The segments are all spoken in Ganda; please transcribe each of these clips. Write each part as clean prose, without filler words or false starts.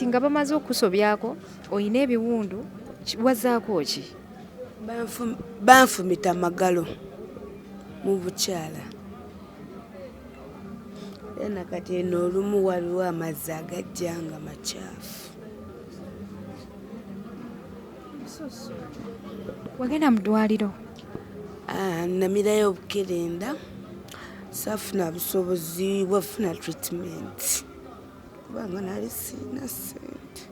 Nga bamaze okukusobyako, olina ebiwundu, wazaako ki? Banfumita magalo mu bukyala era nakati eno olumu waliwo amazzi agajja nga makyafu. Wagenda mu ddwaliro? Ah, namirayo obukerenda, saafuna busobozi bwafuna treatment kubanga nali sirina ssente,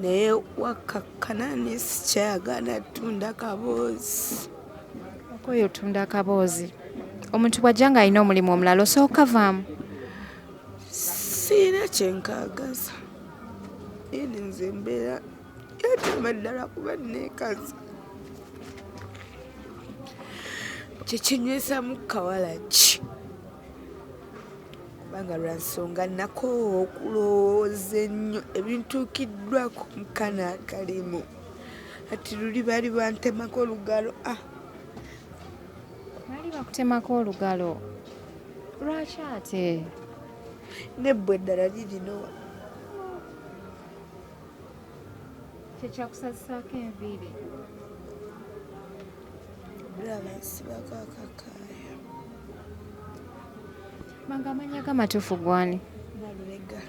naye wakkakkana ne sikyayagala tunda kaboozi. Okoye otunda akaboozi. Omuntu bw'ajja ng'alina omulimu omulala osobola okukavaamu? Sirina kyenkaagaza, naye nze embeera yatama ddala kuba neekaza. Kyekinywesamu kawalagi kubanga lwa nsonga nakoowa okulowooza ennyo ebintuukiddwako mu kano akalimu. Kati luli baali bantemako olugalo. Ah! Baali bakutemako olugalo? Lwaki ate? N'ebbwa eddala liirino wano. Kyekyakusazisaako enviiri? Olaba nsibako akakaaya. Manga amannya go amatuufu gw'ani? Nalubega.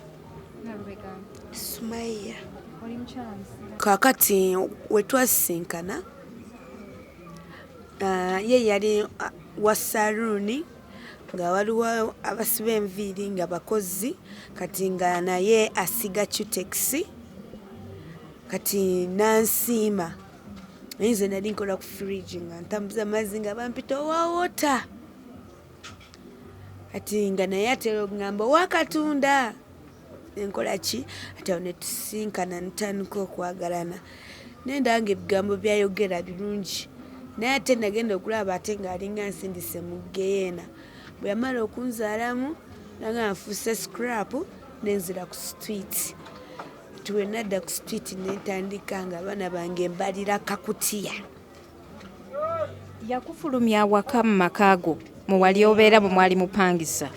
Nalubega. Sumaiya. Oli mukyala musiraamu? Kaakati we twasisinkana, ye yali wa saluuni nga waliwo abasiba enviiri nga bakozi kati nga naye asiga cutex kati n'ansiima. Naye nze nali nkola ku fridge nga ntambuza amazzi nga bampita owa water. Kati nga naye atera okungamba owa Katunda. Nenkola ki? Ati awo ne tusisinkana ne tutandika okwagalana. Naye ndaba ng'ebigambo by'ayogera birungi. Naye ate nagenda okulaba ate ng'alinga ansindise mu ggeyeena. Bwe yamala okunzaalamu nanga nfuuse scrap ne nzira ku street. Kati bwe nadda ku street ne ntandika ng'abaana bange mbalira kakutiya. Yakufulumya awaka mu maka go mwe wali obeera bwe mwali mupangisa?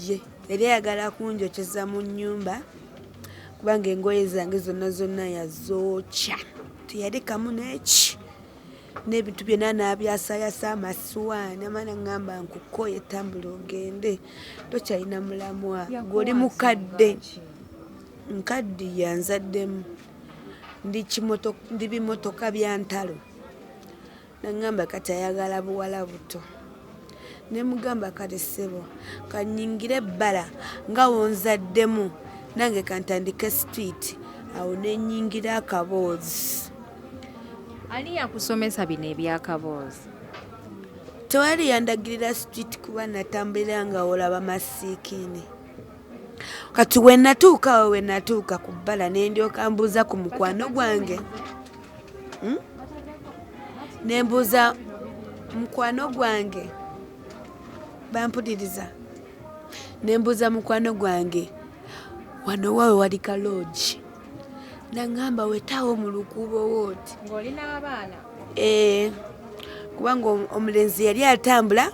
Ye yali ayagala kunjokyeza mu nnyumba kubanga engoye zange zonna zonna yazookya, teyalekamu n'eki n'ebintu byonna n'abyasayasa amasuwaani amala ŋŋamba nkukooye tambula ogende tokyalina mulamwa ggwe oli mukadde. Nkaddiye anzaddemu ndi bimotoka bya ntalo. Naŋŋamba kati ayagala buwala buto. Ne mugamba kale ssebo kannyingire ebbala nga w'onzaddemu nange kantandike street awo ne nnyingira akaboozi. Ani yakusomesa bino eby'akaboozi? Tewali yandagirira street kuba natambulira nga olaba masiikiini. Kati we natuuka awo we natuuka ku bbala ne ndyoka mbuuza ku mukwano gwange. Ne mbuuza mukwano gwange, bampuliriza. Ne mbuuza mukwano gwange wano waawe wali ka lodge. N'aŋŋamba wetaawo mu lukuubo wooti. Ng'oli n'abaana? Kubanga omulenzi yali atambula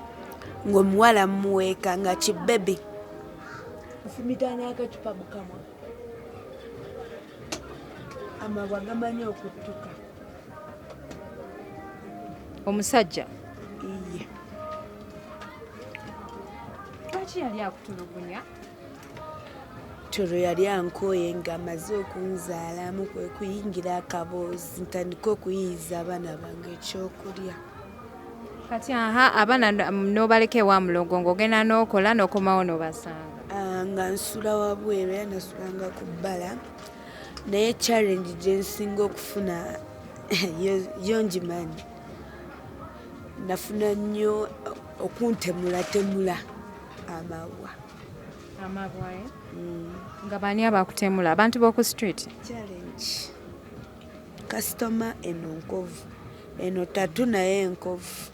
ng'omuwala mmuweeka nga kibebi. Nfumita n'akacupa mu kamwa. Amabwa gamanyi okuttuka. Omusajja? Iye. Lwaki yali akutulugunya? Toro yali ankooye ng'amaze okunzaalamu kwe kuyingira akaboozi ntandike okuyiiyiza abaana bange ekyokulya. Kati aha abaana n'obaleka ewa mulongo ng'ogenda n'okola n'okomawo n'obasanga. Nga nsula wabweru era nasulanga ku bbala naye challenge gye nsinga okufuna yo ngimanyi. Nafuna nnyo okuntemulatemula amabwa. Amabwa, eh? Nga baani abakutemula? Abantu b'oku street? Challenge. Kasitoma eno nkovu, eno tatu naye enkovu.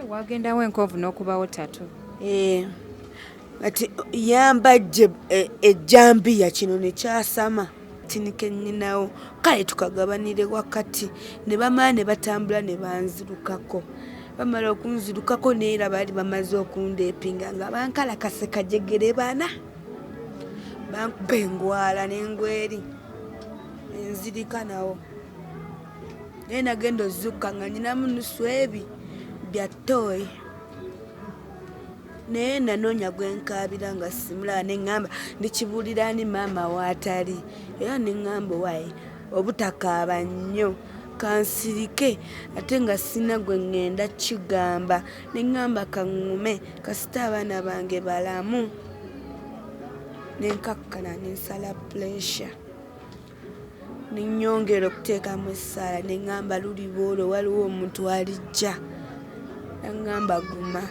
Wagendawo enkovu n'okubawo tatu. Kati yambajje ejjambiya kino ne kyasama. Tinike nnyinawo kale tukagabanire wakati ne bamala ne batambula ne banzirukako. Bamala okunzirukako, naye era baali bamaze okundeepinga nga bankalakase kajegere bana, bankuba engwala n'engweri enzirika nawo. Naye nagenda ozukka nga nyinamu nusu ebi bya toyi, naye nanoonya gwenkaabira nga simulaba, neŋŋamba ndikibuulira ani maama waatali, era neŋŋamba waayi obutakaaba nnyo kansirike, ate nga sina gwe ŋŋenda kigamba. Neŋŋamba kaŋŋume kasita abaana bange balamu, nenkakkana nensala pressure, nenyongera okuteekamu essaala, neŋŋamba luliba olwo waliwo omuntu alijja naŋŋamba guma.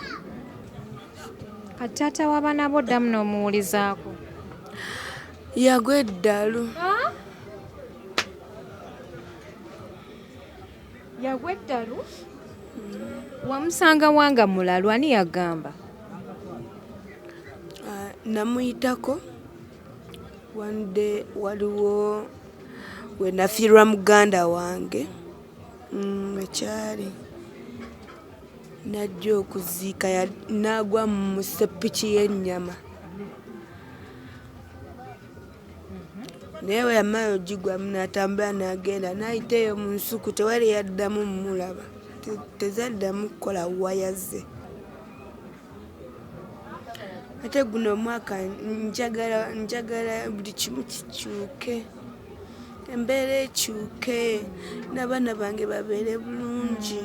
Kati taata w'abaana bo ddamu n'omuwulizaako? Yagwa eddalu. Yagwa eddalu? Wamusanga wanga mulalu, ani yagamba? Namuyitako one day, waliwo we nafiirwa muganda wange, ekyali najja okuziika, n'agwa mu sepiki y'ennyama, naye bwe yamala ogigwamu n'atambula n'agenda n'ayita eyo mu nsuku, tewali yaddamu mmulaba, tezaddamu kukola waya ze. Ate guno omwaka njagala buli kimu kikyuke, embeera ekyuke, n'abaana bange babeere bulungi,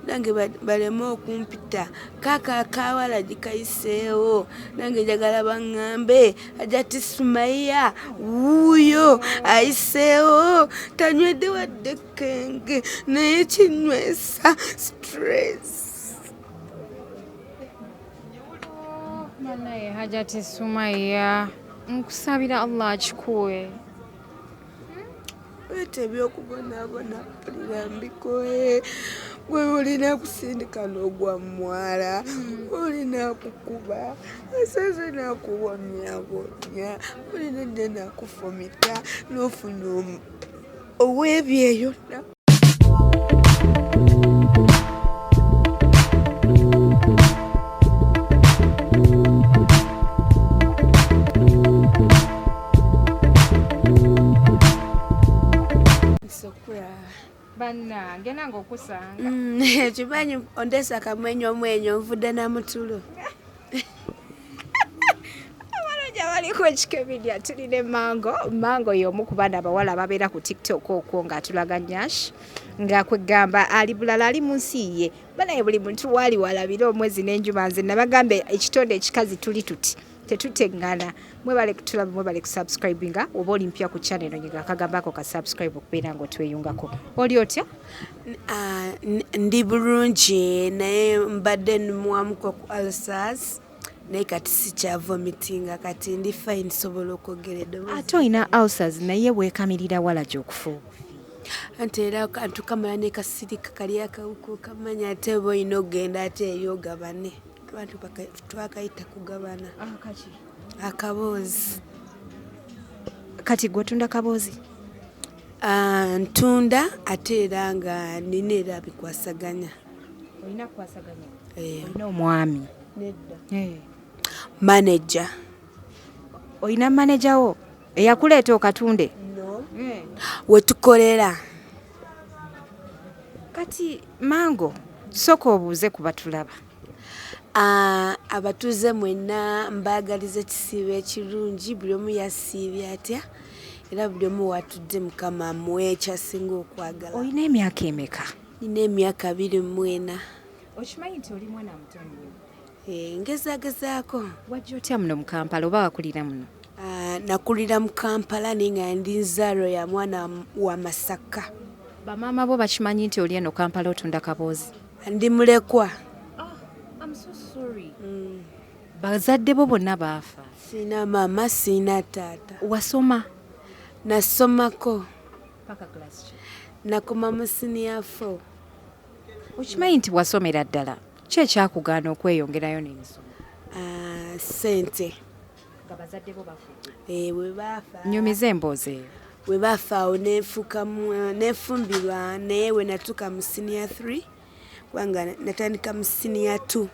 nange baleme okumpita kaaka akawala gikayiseewo. Nange njagala baŋŋambe Hajati Sumaiya wuuyo ayiseewo, tanywedde wadde kenge, naye kinywesa stress. Banaye Hajati Sumaiya, nkusabira Allah akikuwe. Leeta ebyokubonaabona mpulira mbikoye. Gwe olina kusindika n'ogwa mwala, olina kukuba asaze nakuwonyawonya, olina dde nakufumita n'ofuna ow'ebyeyo. Bannange nange okusanga. Kimanyi ondesa akamwenyo mwenyo, nvudde na mutulo. Abalungi abaliko ekikebinya, tulina Mango. Mango y'omu ku baana abawala ababeera ku TikTok okwo ng'atulaga nyash, ng'akwegamba ali bulala, ali mu nsi ye. Banaye buli muntu waali walabira omwezi n'enjuba. Nze nabagambe ekitonde ekikazi tuli tuti tetuteŋŋana. Mwebale kutulaba, mwebale kusubscribinga. Oba oli mpya ku channel, nyiga akagambako ka subscribe okubeera ng'otweyungako. Oli otya? Ndi bulungi, naye mbadde nmuwamuko ku ulcers, naye kati sikyavomitinga, kati ndi fine, nsobola okwogera eddoboozi. Ate olina ulcers naye weekamirira walagi okufa obufi? Anti era akantu kamala ne kasirika, kali akawuka kamanya, ate oba olina okugenda ate eri ogabane. Abantu twakayita kugabana akaboozi. Kati gwe otunda kaboozi? Ntunda, ate era nga nina era bikwasaganya. Olina kukwasaganya? Eh. Olina omwami? Nedda. Eh. Manager. Olina manager wo eyakuleeta okatunde? No, wetukolera. Kati Mango, sooka obuuze ku batulaba. Abatuuze mwenna mbaagaliza ekisiibo ekirungi. Buli omu yasiibye atya, era buli omu watudde Mukama amuwe ekyasinga okwagala. Olina emyaka emeka? Nina emyaka 24. Okimanyi nti oli mwana muto nnyo? Eh, ngezaagezaako. Wajja otya muno mu Kampala, oba wakulira muno? Nakulira mu Kampala, naye nga ndi nzaalo ya mwana wa Masaka. Bamaama bo bakimanyi nti oli eno Kampala otunda kaboozi? Ndi mulekwa. I'm so sorry. Bazadde bo bonna baafa? Siina maama, siina taata. Wasoma? Nasomako. Paka class ki? Nakoma mu senior 4. Okimanyi nti wasomera ddala, ki ekyakugaana okweyongerayo n'emisomo? Sente. Nga bazadde bo bafudde? Eh, bwe baafa. Nyumiza emboozi eyo. Bwe baafa awo nenfuukamu, nenfumbirwa, naye we natuuka mu senior 3 Kubanga natandika mu senior 2,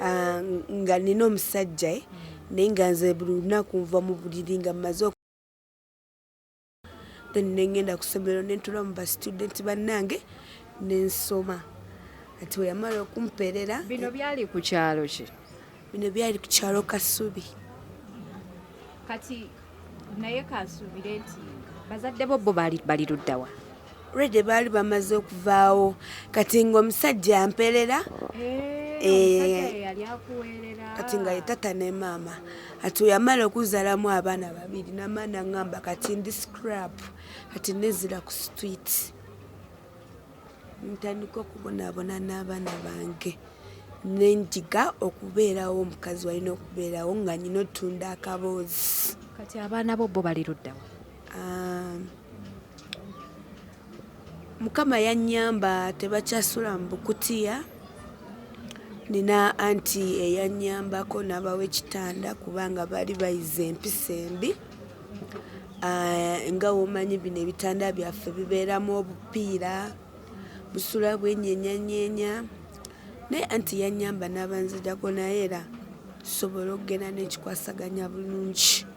ah, nga nina omusajja, naye nga nze buli lunaku nva mu buliri nga mmaze, then nengenda ku ssomero, nentula mu bastudent bannange nensoma. Ati bwe yamala okumpeerera. Bino byali ku kyalo ki? Bino byali ku kyalo Kasubi. Kati naye kansuubire nti bazadde bo bo baali bali luddawa? Already baali bamaze okuvaawo. Kati nga omusajja ampeerera. Omusajja yali akuweerera. Kati nga ye tata ne maama. Ati weyamala okuzaalamu abaana babiri, namaana ŋŋamba kati ndi scrap, kati nezira ku street, ntandika okubonaabona n'abaana bange, nenjiga okubeerawo omukazi walina okubeerawo nga nyina otunda akaboozi. Kati abaana bo bo bali luddawa? Ah, Mukama yannyamba, tebakyasula mu bukutiya. Nina anti eyannyambako n'abawa ekitanda kubanga baali bayize empisa embi. Ah, nga womanyi bino ebitanda byaffe bibeeramu obupiira, busula bwenyenyanyeenya, naye anti yannyamba n'abanzijako, naye era tusobola okugenda n'ekikwasaganya bulungi.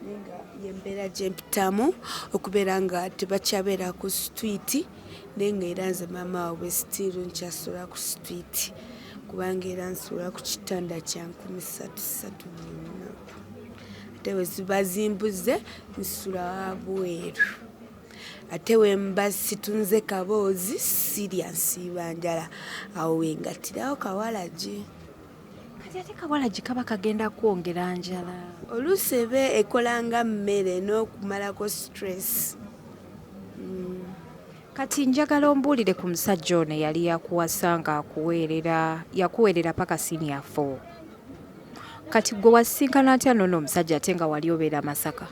Naye nga yembeera gye mpitamu okubeera nga tebakyabeera ku street, naye nga era nze maama waabwe still nkyasula ku street, kubanga era nsula ku kitanda kya 300 buli lunaku, ate bwe ziba zimbuze nsula wabweru, ate we mba situnze kaboozi sirya, nsiiba njala, awo wengattirawo kawalagi. Kati ate kawalagi kaba kagenda kwongera njala. Oluusi eba ekola nga mmere n'okumalako stress. Kati njagala ombuulire ku musajja ono eyali yakuwasa nga akuweerera, yakuweerera paka senior 4. Kati gwe wasinkana atya noono omusajja ate nga wali obeera Masaka?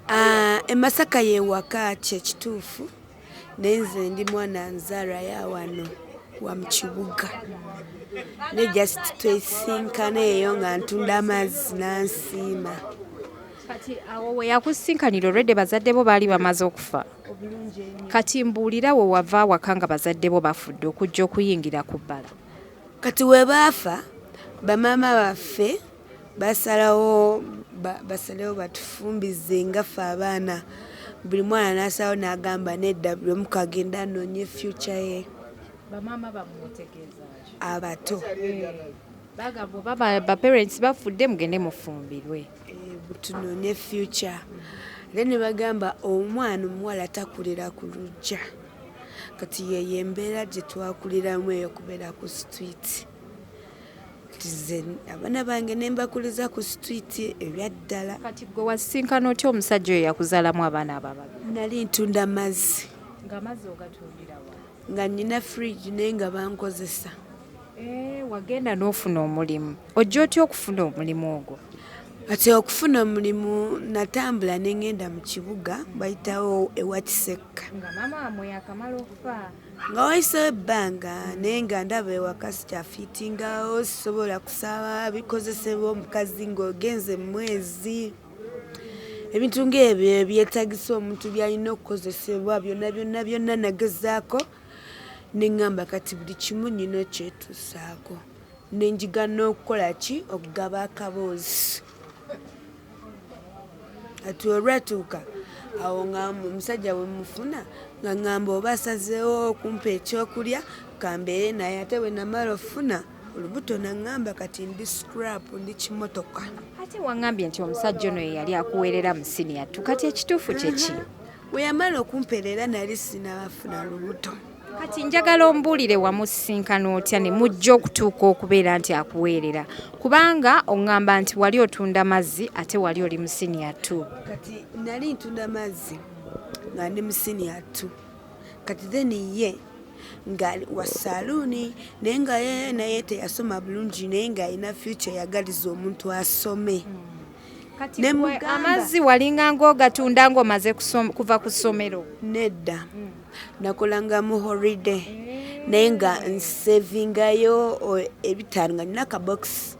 Ah, e Masaka yewaka kyekituufu, naye nze ndi mwana nzaalwa ya wano wa mu kibuga, ne just twesinkana eyo nga ntunda amazzi n'ansiima. Kati awo we yakusinkanira olwedde bazadde bo baali bamaze okufa? Obulungi ennyo. Kati mbuulira, we wava awaka nga bazadde bo bafudde okujja okuyingira ku bbala. Kati we baafa, bamaama baffe basalawo basalewo batufumbize nga ffe abaana. Buli mwana n'asalawo n'agamba nedda, buli omu kagenda anoonye future ye. Bamaama bamutegeeza ki? Abato. Bagamba oba ba parents bafudde, mugende mufumbirwe. Eh, tunoonye future, ate ne bagamba omwana omuwala takulira ku lujja. Kati yeyo embeera gye twakuliramu eyo kubeera ku street. Kati nze abaana bange ne mbakuliza ku street ebyaddala. Kati gwe wasinkana otya omusajja oyo yakuzaalamu abaana abo ababiri? Nali ntunda mazzi. Ng'amazzi ogatundirawa? Nga nina fridge, naye nga bankozesa. Eh, wagenda n'ofuna omulimu. Ojja otya okufuna omulimu ogwo? Kati okufuna omulimu natambula ne ŋŋenda mu kibuga bayitawo ewa Kisekka. Nga maama wamwe yakamala okufa? Nga wayisewo ebbanga, naye nga ndaba ewaka sikyafiitingawo, sisobola kusaba bikozesebwa omukazi ng'ogenze mu mwezi, ebintu ng'ebyo ebyetagisa omuntu byalina okukozesebwa byonna byonna byonna. Nagezaako ne ŋŋamba kati buli kimu nnina okyetuusaako, nenjiga n'okukola ki, okugaba akaboozi. Kati olwatuuka awo nga omusajja bwe mufuna nga ŋŋamba oba asazeewo okumpa ekyokulya kambeere naye, ate bwe namala ofuna olubuto naŋŋamba kati ndi scrap, ndi kimotoka. Ate waŋŋambye nti omusajja ono ye yali akuweerera mu senior 2. Kati ekituufu kyeki? Bwe yamala okumpeerera nali sinabafuna lubuto. Kati njagala ombuulire, wamusinkana otya ne mujja okutuuka okubeera nti akuweerera, kubanga oŋŋamba nti wali otunda mazzi ate wali oli mu senior 2? Kati nali ntunda mazzi nga ndi mu senior 2. Kati then ye nga wa saluuni, naye nga ye naye teyasoma bulungi, naye ng'alina future, yagaliza omuntu asome. Kati Ne gwe mugamba- amazzi walinga ng'ogatunda ng'omaze kuva ku ssomero? Nedda, nakolanga mu holiday, naye nga nsevingayo ebitaano, nga nina akabokisi.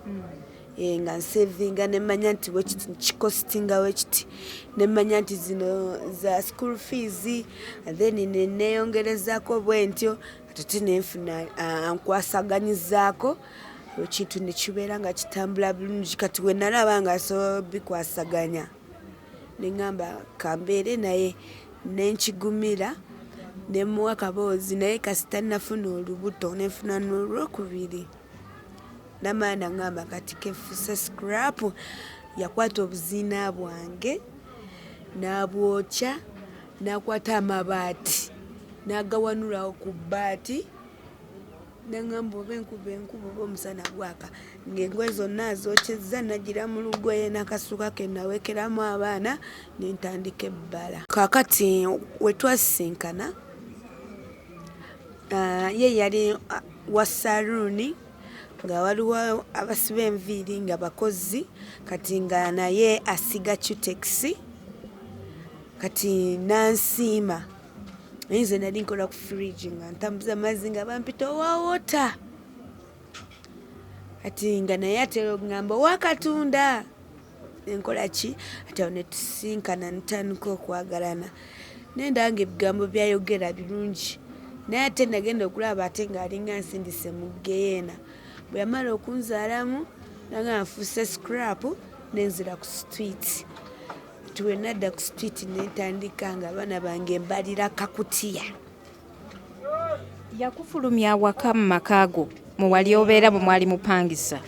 Nga nsevinga nemanya nti wekiti kikositinga wekiti, nemanya nti zino za school fees, then neneyongerezaako bwe ntyo, ate nenfuna nkwasaganyizaako ekintu nekibeera nga kitambula bulungi. Kati we nalaba nga asobola bikwasaganya, neŋŋamba kambeere naye, nenkigumira, nemuwa kaboozi. Naye kasita nafuna olubuto, nenfuna n'olwokubiri, namala naŋŋamba kati kefuse scrap. Yakwata obuziina bwange n'abwokya, n'akwata amabaati n'agawanulawo ku bbaati, naŋŋamba oba enkuba enkuba oba omusana gwaka, ng'engoye zonna azokyezza, nagira mu lugoye n'akasuka ke nawekeramu abaana, nentandika ebbala. Kaakati we twasisinkana, ye yali wa saluuni, nga waliwo abasiba enviiri nga bakozi, kati nga naye asiga cutex. Kati nansiima, naye nze nali nkola ku fridge nga ntambuza amazzi, nga bampita owa water. Kati nga naye atera okugamba owakatunda enkola ki. Ati awo netusinkana, ntandika okwagalana, nendaba nga ebigambo byayogera birungi, naye ate nagenda okulaba ate ng'alinga nsindise mu geyeena. Bwe yamala okunzaalamu, nanga nfuuse scrap, nenzira ku street. Ti we nadda ku street, nentandika nga abaana bange mbalira kakutiya. Yakufulumya awaka mu maka go muwali obeera bwe mwali mupangisa?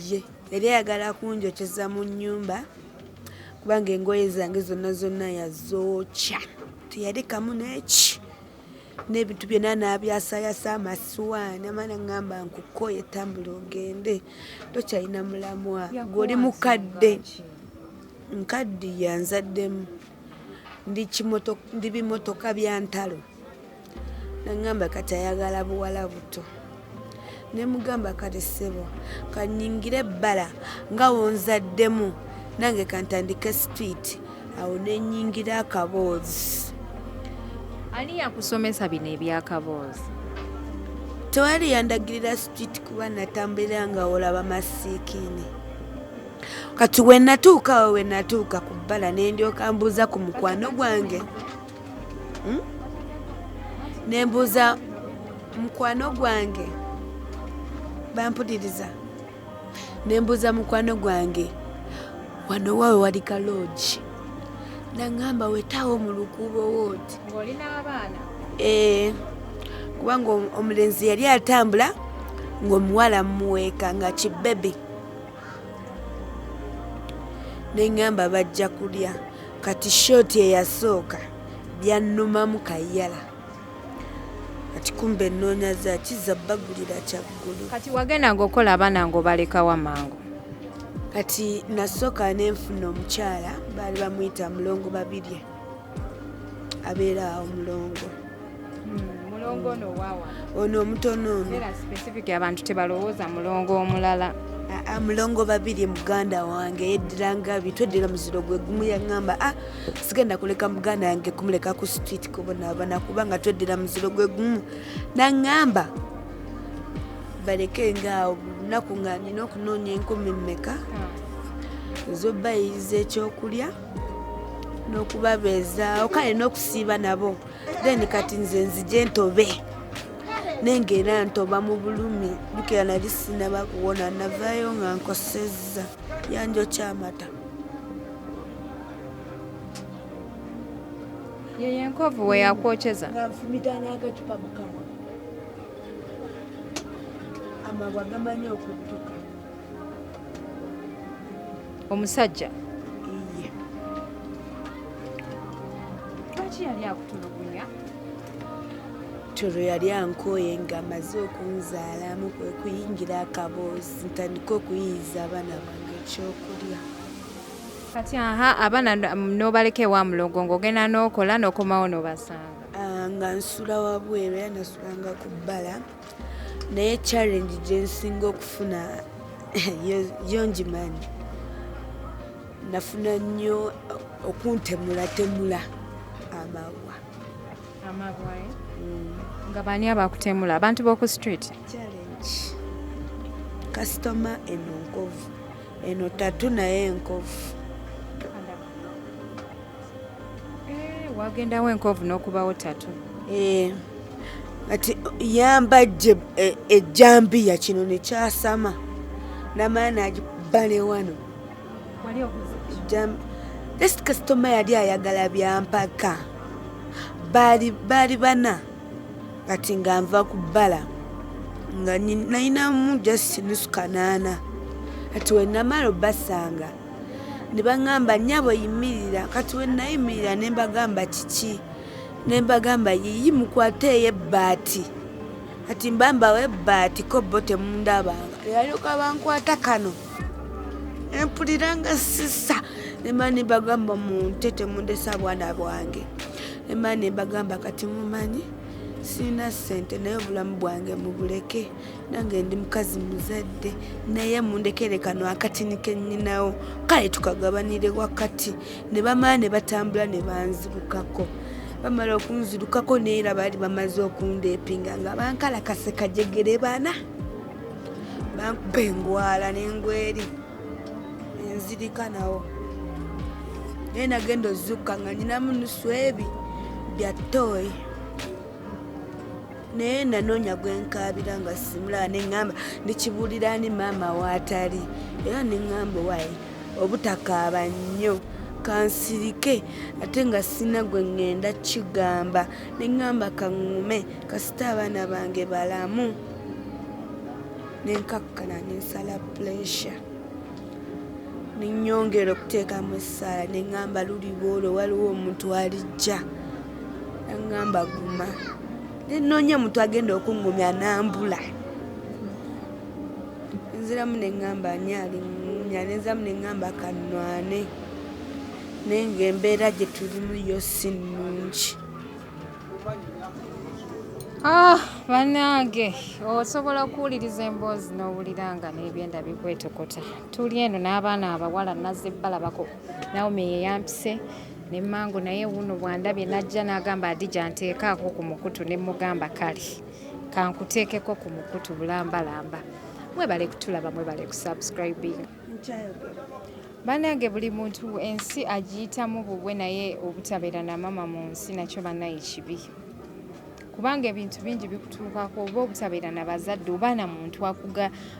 Ye yali ayagala kunjokyeza mu nnyumba, kubanga engoye zange zonna zonna yazookya, teyalekamu neki, n'ebintu byonna n'abyasayasa, amasuwaani. Amala ŋŋamba nkukoye, tambula ogende, tokyalina mulamwa, gw'oli mukadde. Nkaddi yanzaddemu, ndi bimotoka bya ntalo. Naŋŋamba kati ayagala buwala buto. Nemugamba kati ssebo, kanyingire ebbala nga wonzaddemu, nange kantandike street. Awo nenyingira akaboozi. Ani yakusomesa bino ebyakaboozi? Tewali yandagirira street, kuba natambulira nga olaba masiikiini. Kati wenatuuka awo, wenatuuka ku bbala, nendyoka mbuuza ku mukwano gwange, Nembuuza mukwano gwange, bampuliriza, nembuuza mukwano gwange, wano waawe wali kaloogi? Naŋŋamba wetaawo mu lukuubo wooti. Ng'olina abaana? Ee, kubanga omulenzi yali atambula ng'omuwala muweeka nga kibebi. Neŋŋamba bajja kulya. Kati shot eyasooka byannumamu kayala. Kati kumbe ennoonya za kiza bagulira kyaggulu. Kati wagenda ng'okola, abaana ng'obalekawa mangu? Kati nasooka nenfuna omukyala, baali bamuyita Mulongo Babirye, abeera awo Mulongo. Mulongo ono waawa? Ono omutono ono. Era specific, abantu tebalowooza mulongo omulala. Aa, Mulongo Babiri muganda wange, yeddiranga bitweddira muziro gwe gumu. Yaŋŋamba, a sigenda kuleka muganda wange, kumuleka ku street kubonaabona, kubanga tweddira muziro gwe gumu. Naŋŋamba baleke ngaawo buli lunaku nga nina okunoonya 1000 mmeka ez'obbayiyiza ekyokulya n'okubabeezaawo, kale n'okusiiba nabo. Then kati nze nzije ntobe, naye era ntoba mu bulumi. Jjukira nali sinaba kuwona, navaayo nga nkosezza, yanjokya amata. Yeyo enkovu we yakwokyeza? Nga nfumita n'akacupa mu kamwa, amabwa gamanyi okudduka. Omusajja? Iye. Lwaki yali akutulugunya? Tolo yali ankooye ng'amaze okunzaalamu, kwe kuyingira akaboozi ntandike okuyiyiza abaana bange ekyokulya. Kati aha, abaana n'obaleka ewa mulongo, ng'ogenda n'okola, n'okomawo n'obasanga? Ah, nga nsula wabweru, era nasulanga ku bbala. Naye challenge gye nsinga okufuna yo ngimanyi, nafuna nnyo okuntemulatemula amabwa. Amabwa, eh? Nga baani abakutemula? Abantu b'oku street? Challenge. Kasitoma eno nkovu, eno tattoo naye enkovu. Wagendawo enkovu n'okubawo tattoo. Eh, ati yambajje ejjambiya kino ne kyasama namala n'agikuba ne wano. Just kasitoma yali ayagala byampaka, baali bana, kati nga nva ku bbala nga nalinamu just 850. Kati we namala obbasanga ne baŋŋamba, nnyabo yimirira. Kati we nayimirira ne mbagamba kiki, ne mbagamba yiyi mukwateeyo ebbaati. Kati mba mbawa ebbaati ko bo temundabanga, ne balyoka bankwata kano empulira nga sisa. Ne mba ne mbagamba munte temundesa bwana bwange. Ne mba ne mbagamba kati mumanyi sirina ssente, naye obulamu bwange mubuleke, nange ndi mukazi muzadde, naye mundekere kano akatini ke nnyinawo, kale tukagabanire wakati. Ne bamala ne batambula ne banzirukako. Bamala okunzirukako neera baali bamaze okundeepinga nga bankalakase kajegere bana, bankuba engwala n'engweri enzirika nawo. Naye nagenda ozukka nga nyinamu nusu ebi bya ttooyi, naye nanoonya gwe nkaabira nga simulaba. Neŋŋamba ndikibuulira ani maama waatali, era neŋŋamba waayi obutakaaba nnyo kansirike, ate nga sina gwe ŋŋenda kigamba. Neŋŋamba kaŋŋume kasita abaana bange balamu. Nenkakkana nensala pressure, nenyongera okuteekamu essaala, neŋŋamba luliba olwo waliwo omuntu alijja naŋŋamba guma. Nenoonya omuntu agenda okuŋŋumya nambula. Nziramu neŋŋamba ani aliŋŋumya, nenziramu neŋŋamba kannwane, naye ng'embeera gye tulimu yo si nnungi. Ah, bannange, osobola okuwuliriza emboozi n'owulira nga n'ebyenda bikwetokota. Tuli eno n'abaana abawala nazze balabako. Naomi yeyampise ne Mango, naye wuno bw'andabye n'ajja n'agamba Adija nteekaako ku mukutu, ne mugamba kale kankuteekeko ku mukutu bulambalamba. Mwebale kutulaba, mwebale kusubscribing. Nkyayogera. Bannange, buli muntu ensi agiyitamu bubwe, naye obutabeera na maama mu nsi nakyo bannaye kibi, kubanga ebintu bingi bikutuukako oba obutabeera na bazadde oba na muntu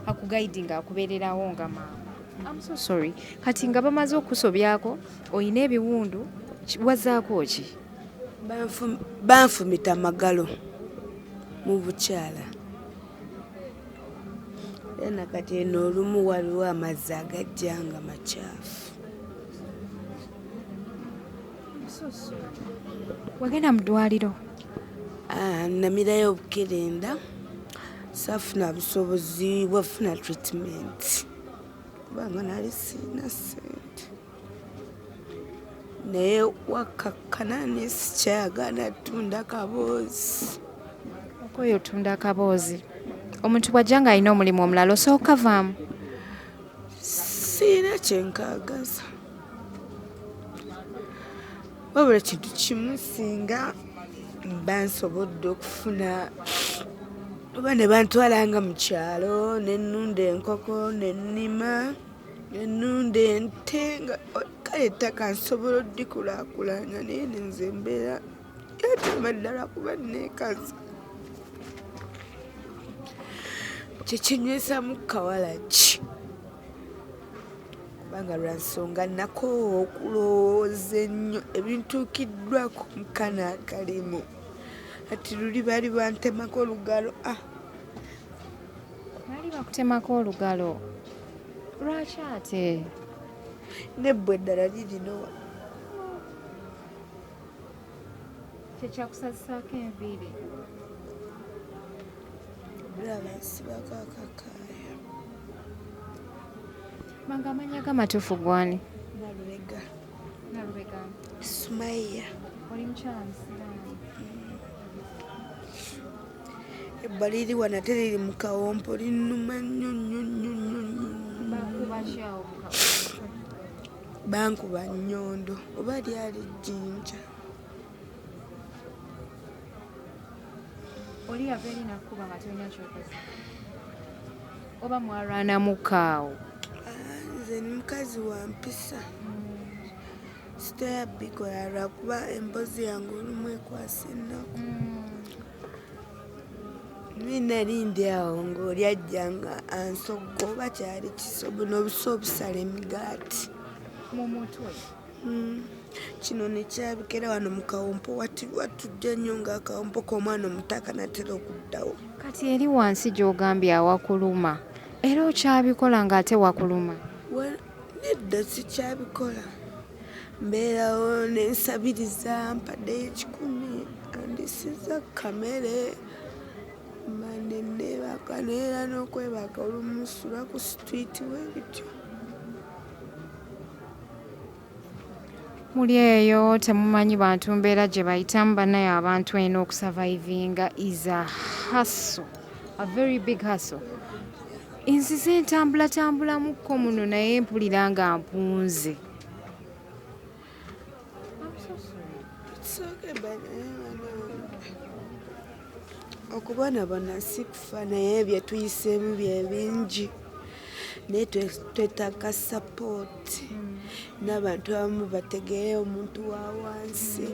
akuguidinga akubeererawo nga maama. I'm so sorry. Kati nga bamaze okusobyako, oyina ebiwundu, wazaako ki? Banfumita magalo mu bukyala, era nakati eno olumu waliwo amazzi agajja nga makyafu. Wagenda mu ddwaliro? Ah, namirayo obukerenda, saafuna busobozi bwafuna treatment kubanga nali siina ssente, naye wakakkana nesikyayagala tunda kaboozi. Okoyo otunda akaboozi, omuntu bw'ajja ng'alina omulimu omulala osooka vaamu? Siina kyenkaagaza, wabula kintu kimu, singa mba nsobodde okufuna oba ne bantwalanga mu kyalo nenunda enkoko, nenima, nenunda ente, nga kale ettaka nsobola oddikulaakulanya, naye nenze embeera yatama ddala kuba neekaza kyekinywesamu kawalaki, kubanga lwa nsonga nakoowa okulowooza ennyo ebintuukiddwako mukana akalimu. Ati luli baali bantemako olugalo, ah. Baali bakutemako olugalo, lwaki ate? Nebbwa eddala lirino. Kyekyakusazisaako enviiri? Bulaba nsibako akakaaya. Manga, amanya gamatuufu gwani? Nalubega. Nalubega. Sumaiya. Oli mukyala musiraamu? Ebba liri wano ate liri mu kawompo, linnuma nnyo nnyo nnyo nnyo nnyo. Bakubakyawo? Bankuba nnyondo oba lyali jjinja. Oli yava eri nakkuba nga tolina kyokoze? Oba mwalwanamukaawo? Nze ni mukazi wa mpisa, sitera bikola lwakuba emboozi yange olumu ekwasa ennaku. Nali ndi awo ng'oli ajja nga ansogga oba kyali kisobo n'obusa obusala emigaati mu mutwe. Kino nekyabikera wano mu kawompo, watujja nnyo ng'akawompo k'omwana omuto akanatera okuddawo. Kati eri wansi gy'ogambye awakuluma, era okyabikola ng'ate wakuluma? Nedda, sikyabikola. Mbeerawo nensabiriza, mpaddeyo 100, andisiza kamere, mande neebaka, neera n'okwebaka olumu nsula ku street bwe bityo. Muli eyo temumanyi bantu mbeera gye bayitamu. Bannaye abantu eno okusurvivinga is a hustle, a very big hustle. Nzize ntambulatambulamuko muno naye mpulira nga mpunze. It's okay, but okubonaabona si kufa, naye bye tuyiseemu bye bingi, naye twetaaga support n'abantu abamu bategeere omuntu wa wansi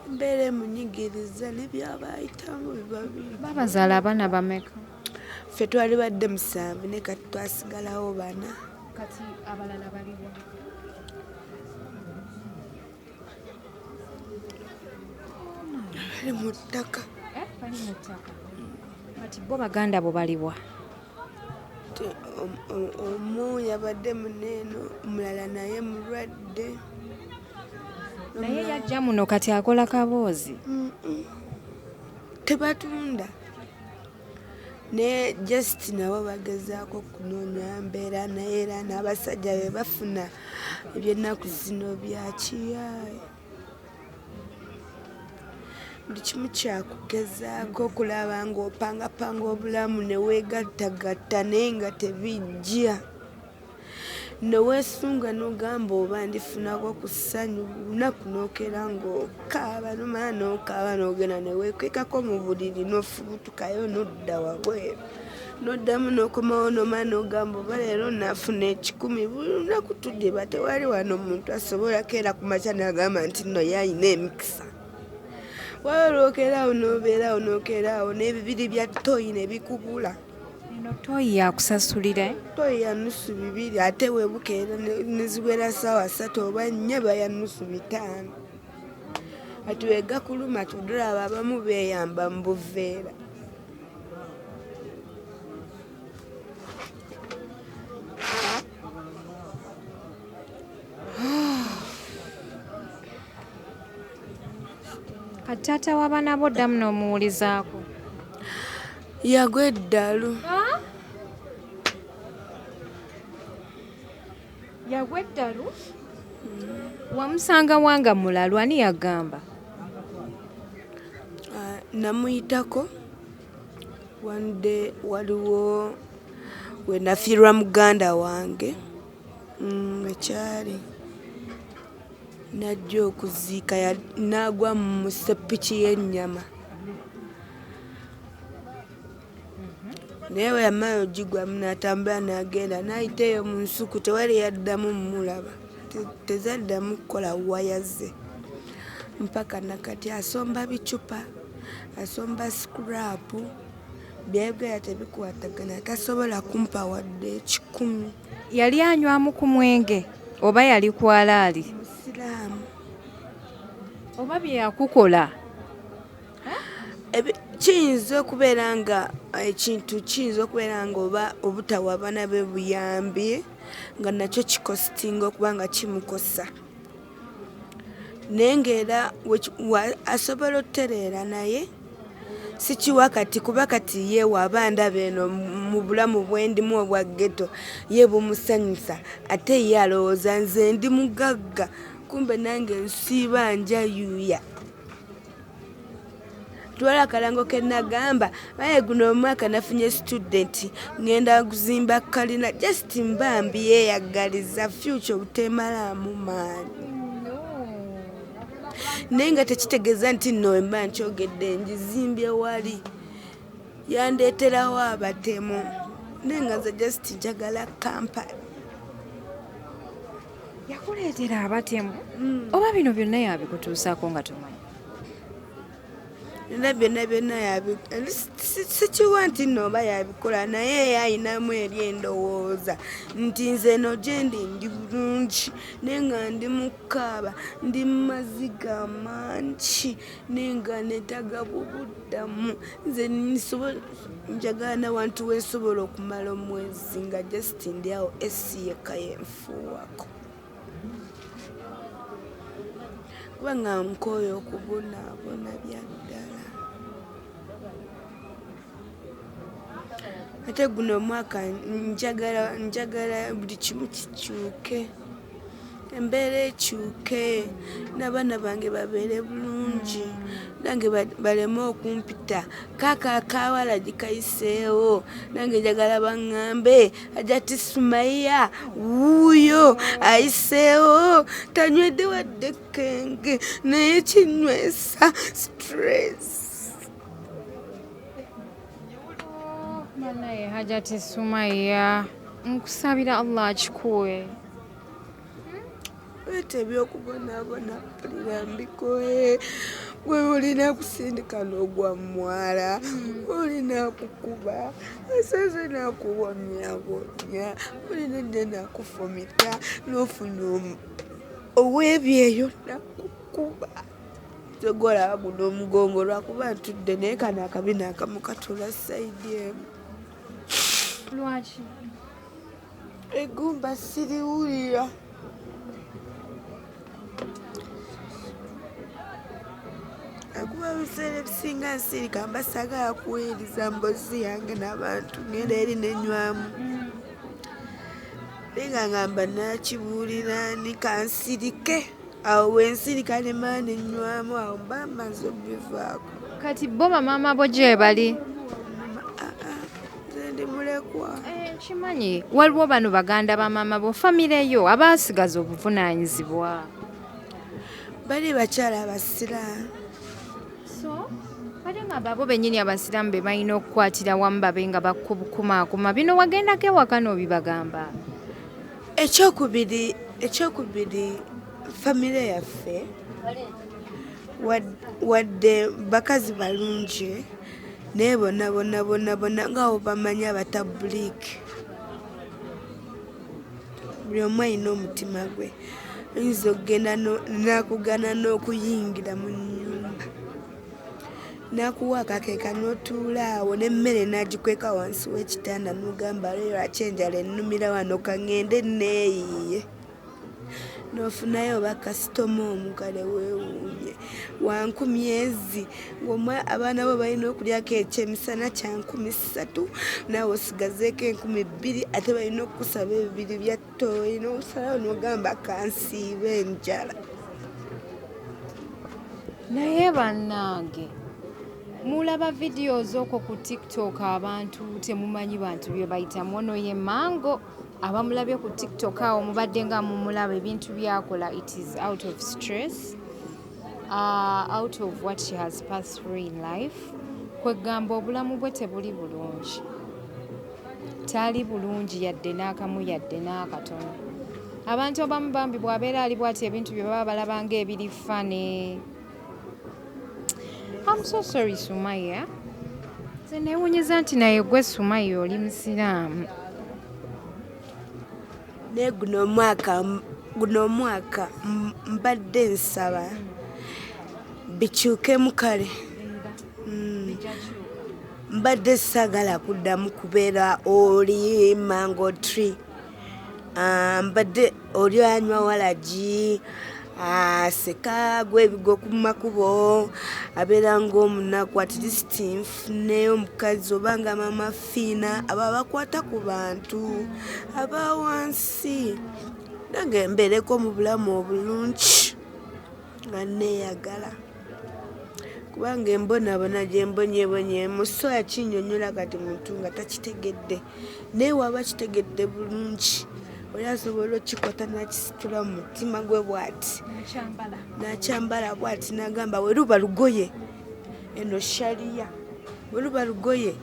embeera emunyigiriza ne byaba ayitamu biba bingi. Babazaala abaana bameka? Ffe twali badde 7, naye kati twasigalawo 4. Kati abalala baliwa? Bali mu ttaka. Bali mu ttaka. Kati bo baganda bo baliwa? Omu yabadde muneeno, omulala naye mulwadde. Naye yajja muno kati akola kaboozi? Tebatunda, naye just nabo bagezaako kunoonya mbeera, naye era n'abasajja be bafuna ebyennaku zino bya kiyaaye. Buli kimu kyakugezaako okulaba ng'opangapanga obulamu ne weegattagatta, naye nga tebijja. Ne weesunga n'ogamba oba ndifunako ku ssanyu, lunaku n'okeera ng'okaaba, nomala n'okaaba n'ogenda ne weekwekako mu buliri n'ofubutukayo n'odda wabweru. N'oddamu n'okomawo nomala n'ogamba oba leero naafuna 100. Buli lunaku tudiba, tewali wano muntu asobola keera ku makya n'agamba nti nno ye alina emikisa. Waliwo lw'okeera awo n'obeera awo n'okeera awo n'ebibiri bya toyi ne bikubula. Eno toyi yakusasulira? Toyi ya 250, ate weebukeera ne ziwera ssaawa 3 oba 4 ba ya 550. Kati weegakuluma tudulaba abamu beeyamba mu buveera. Kati taata w'abaana bo ddamu n'omuwulizaako? Yagwa eddalu. Yagwa eddalu? Wamusanga wanga mulalu, ani yagamba? Namuyitako one day, waliwo we nafiirwa muganda wange, ekyali najja okuziika, n'agwa mu ssepiki y'ennyama, naye bwe yamala ogigwamu n'atambula n'agenda n'ayita eyo mu nsuku, tewali yaddamu mmulaba, tezaddamu kukola waya ze mpaka nakati. Asomba bicupa, asomba scrap, byayogera tebikwatagana, tasobola kumpa wadde 100. Yali anywamu ku mwenge oba yali kwalaali? Musiraamu. Oba bye yakukola? Kiyinza okubeera nga ekintu kiyinza okubeera nga oba obutawa abaana be buyambi nga nakyo kikositinga okuba nga kimukosa, naye ng'era asobola otutereera, naye sikiwa kati kuba kati ye waaba ndaba eno mu bulamu bwendimu obwa ghetto ye bumusanyusa, ate ye alowooza nze ndi mugagga, kumbe nange nsiiba njayuuya. Twala akalango ke nagamba baye guno omwaka nafunye student ngenda kuzimba kalina, just mbambi yeeyagaliza future obuteemalaamu maanyi, naye nga tekitegeeza nti nno mba nkyogedde ngizimbye wali yandeeterawo abatemu. Naye nga nze just njagala kampani. Yakuleetera abatemu oba bino byonna yabikutuusaako nga tomanyi? Byonna byonna byonna sikiwa nti nno oba yabikola, naye ayinamu eri endowooza nti nze eno gye ndi ndi bulungi, naye nga ndi mu kukaaba, ndi mu maziga mangi, naye nga neetaaga bubuddamu. Nze njagala nawantu wensobola okumala omwezi nga just ndi awo AC yekka yenfuuwako, kubanga nkooye okubonaabona bya ddala. Ate guno omwaka njagala buli kimu kikyuke, embeera ekyuke, n'abaana bange babeere bulungi, nange baleme okumpita kaaka akawala gikayiseewo. Nange njagala baŋŋambe Hajati Sumaya wuuyo ayiseewo, tanywedde wadde kenge, naye kinywesa stress. Banaye Hajati Sumaya, nkusabira Allah akikuwe. Leeta ebyokubonaabona mpulira mbikoye. Gwe olina kusindika n'ogwa mwala, olina kukuba asaze n'akuwonyawonya, olina dde n'akufumita n'ofuna ow'ebyeyo n'akukuba. Tegolaba guno omugongo lwakuba ntudde, naye kano akabina akamu katula side emu. Lwaki? Eggumba siriwulira. Akuba ebiseera ebisinga nsirika, mba saagala kuwuliriza mboozi yange n'abantu, ngenda eri nenywamu. Naye nga ngamba nakibuulira ni kansirike, awo wensirika ne mala nenywamu, awo mba mmaze obivaako. Kati bo bamaama bo gye bali? Nze ndi mulekwa. Nkimanyi waliwo bano baganda ba maama bo, famire yo abaasigaza obuvunaanyizibwa. Bali bakyala abasiraamu. So ate nga abo bennyini abasiraamu be balina okukwatira wamu babe nga bakukumaakuma. Bino wagendako ewaka n'obibagamba? Ekyokubiri famire yaffe wadde bakazi balungi, naye bonna bonna bonna bonna nga bo bamanyi abatabuliiki, buli omu alina omutima gwe. Oyinza okugenda n'akugana n'okuyingira mu nnyumba, n'akuwa akakeeka n'otuula awo n'emmere n'agikweka wansi w'ekitanda, n'ogamba leero lwaki enjala ennumira wano, kaŋŋende neeyiye. N'ofunayo oba kasitoma omu, kale weewuunye wa 10,000 ng'omwa abaana bo balina okulyako ekyemisana kya 3,000, naawe osigazeeko 2,000, ate balina okukusaba ebibiri bya ttooyi, n'osalawo n'ogamba kansiibe enjala. Naye bannange mulaba videos okwo ku TikTok, abantu temumanyi bantu bye bayitamu. Ono ye Mango abamulabye ku TikTok awo, mubadde nga mumulaba ebintu byakola. It is out of stress, out of what she has passed through in life. Kwegamba obulamu bwe tebuli bulungi, tali bulungi yadde n'akamu yadde n'akatono. Abantu abamu bambi bw'abeera ali bw'ati ebintu bye baba balaba ng'ebiri funny. I'm so sorry Sumaya. Nze neewuunyizza nti naye gwe Sumaya oli musiraamu. Naye guno omwaka mbadde nsaba bikyukemu kale. Mbadde saagala kuddamu kubeera oli mango tree. Mbadde oli anywa walagi, aseka gwebigo ku makubo, abeera ng'omunaku. At least nfuneyo omukazi oba nga Mama Fiina, abo abakwata ku bantu aba wansi, nange mbeereko mu bulamu obulungi nga neeyagala, kubanga embonaabona gye mbonyebonyeemu so akinnyonnyola kati muntu nga takitegedde, naye waba kitegedde bulungi oli asobola okikwata n'akisitula mu mutima gwe bw'ati n'akyambala bw'ati n'agamba we luba lugoye eno shaliya, we luba lugoye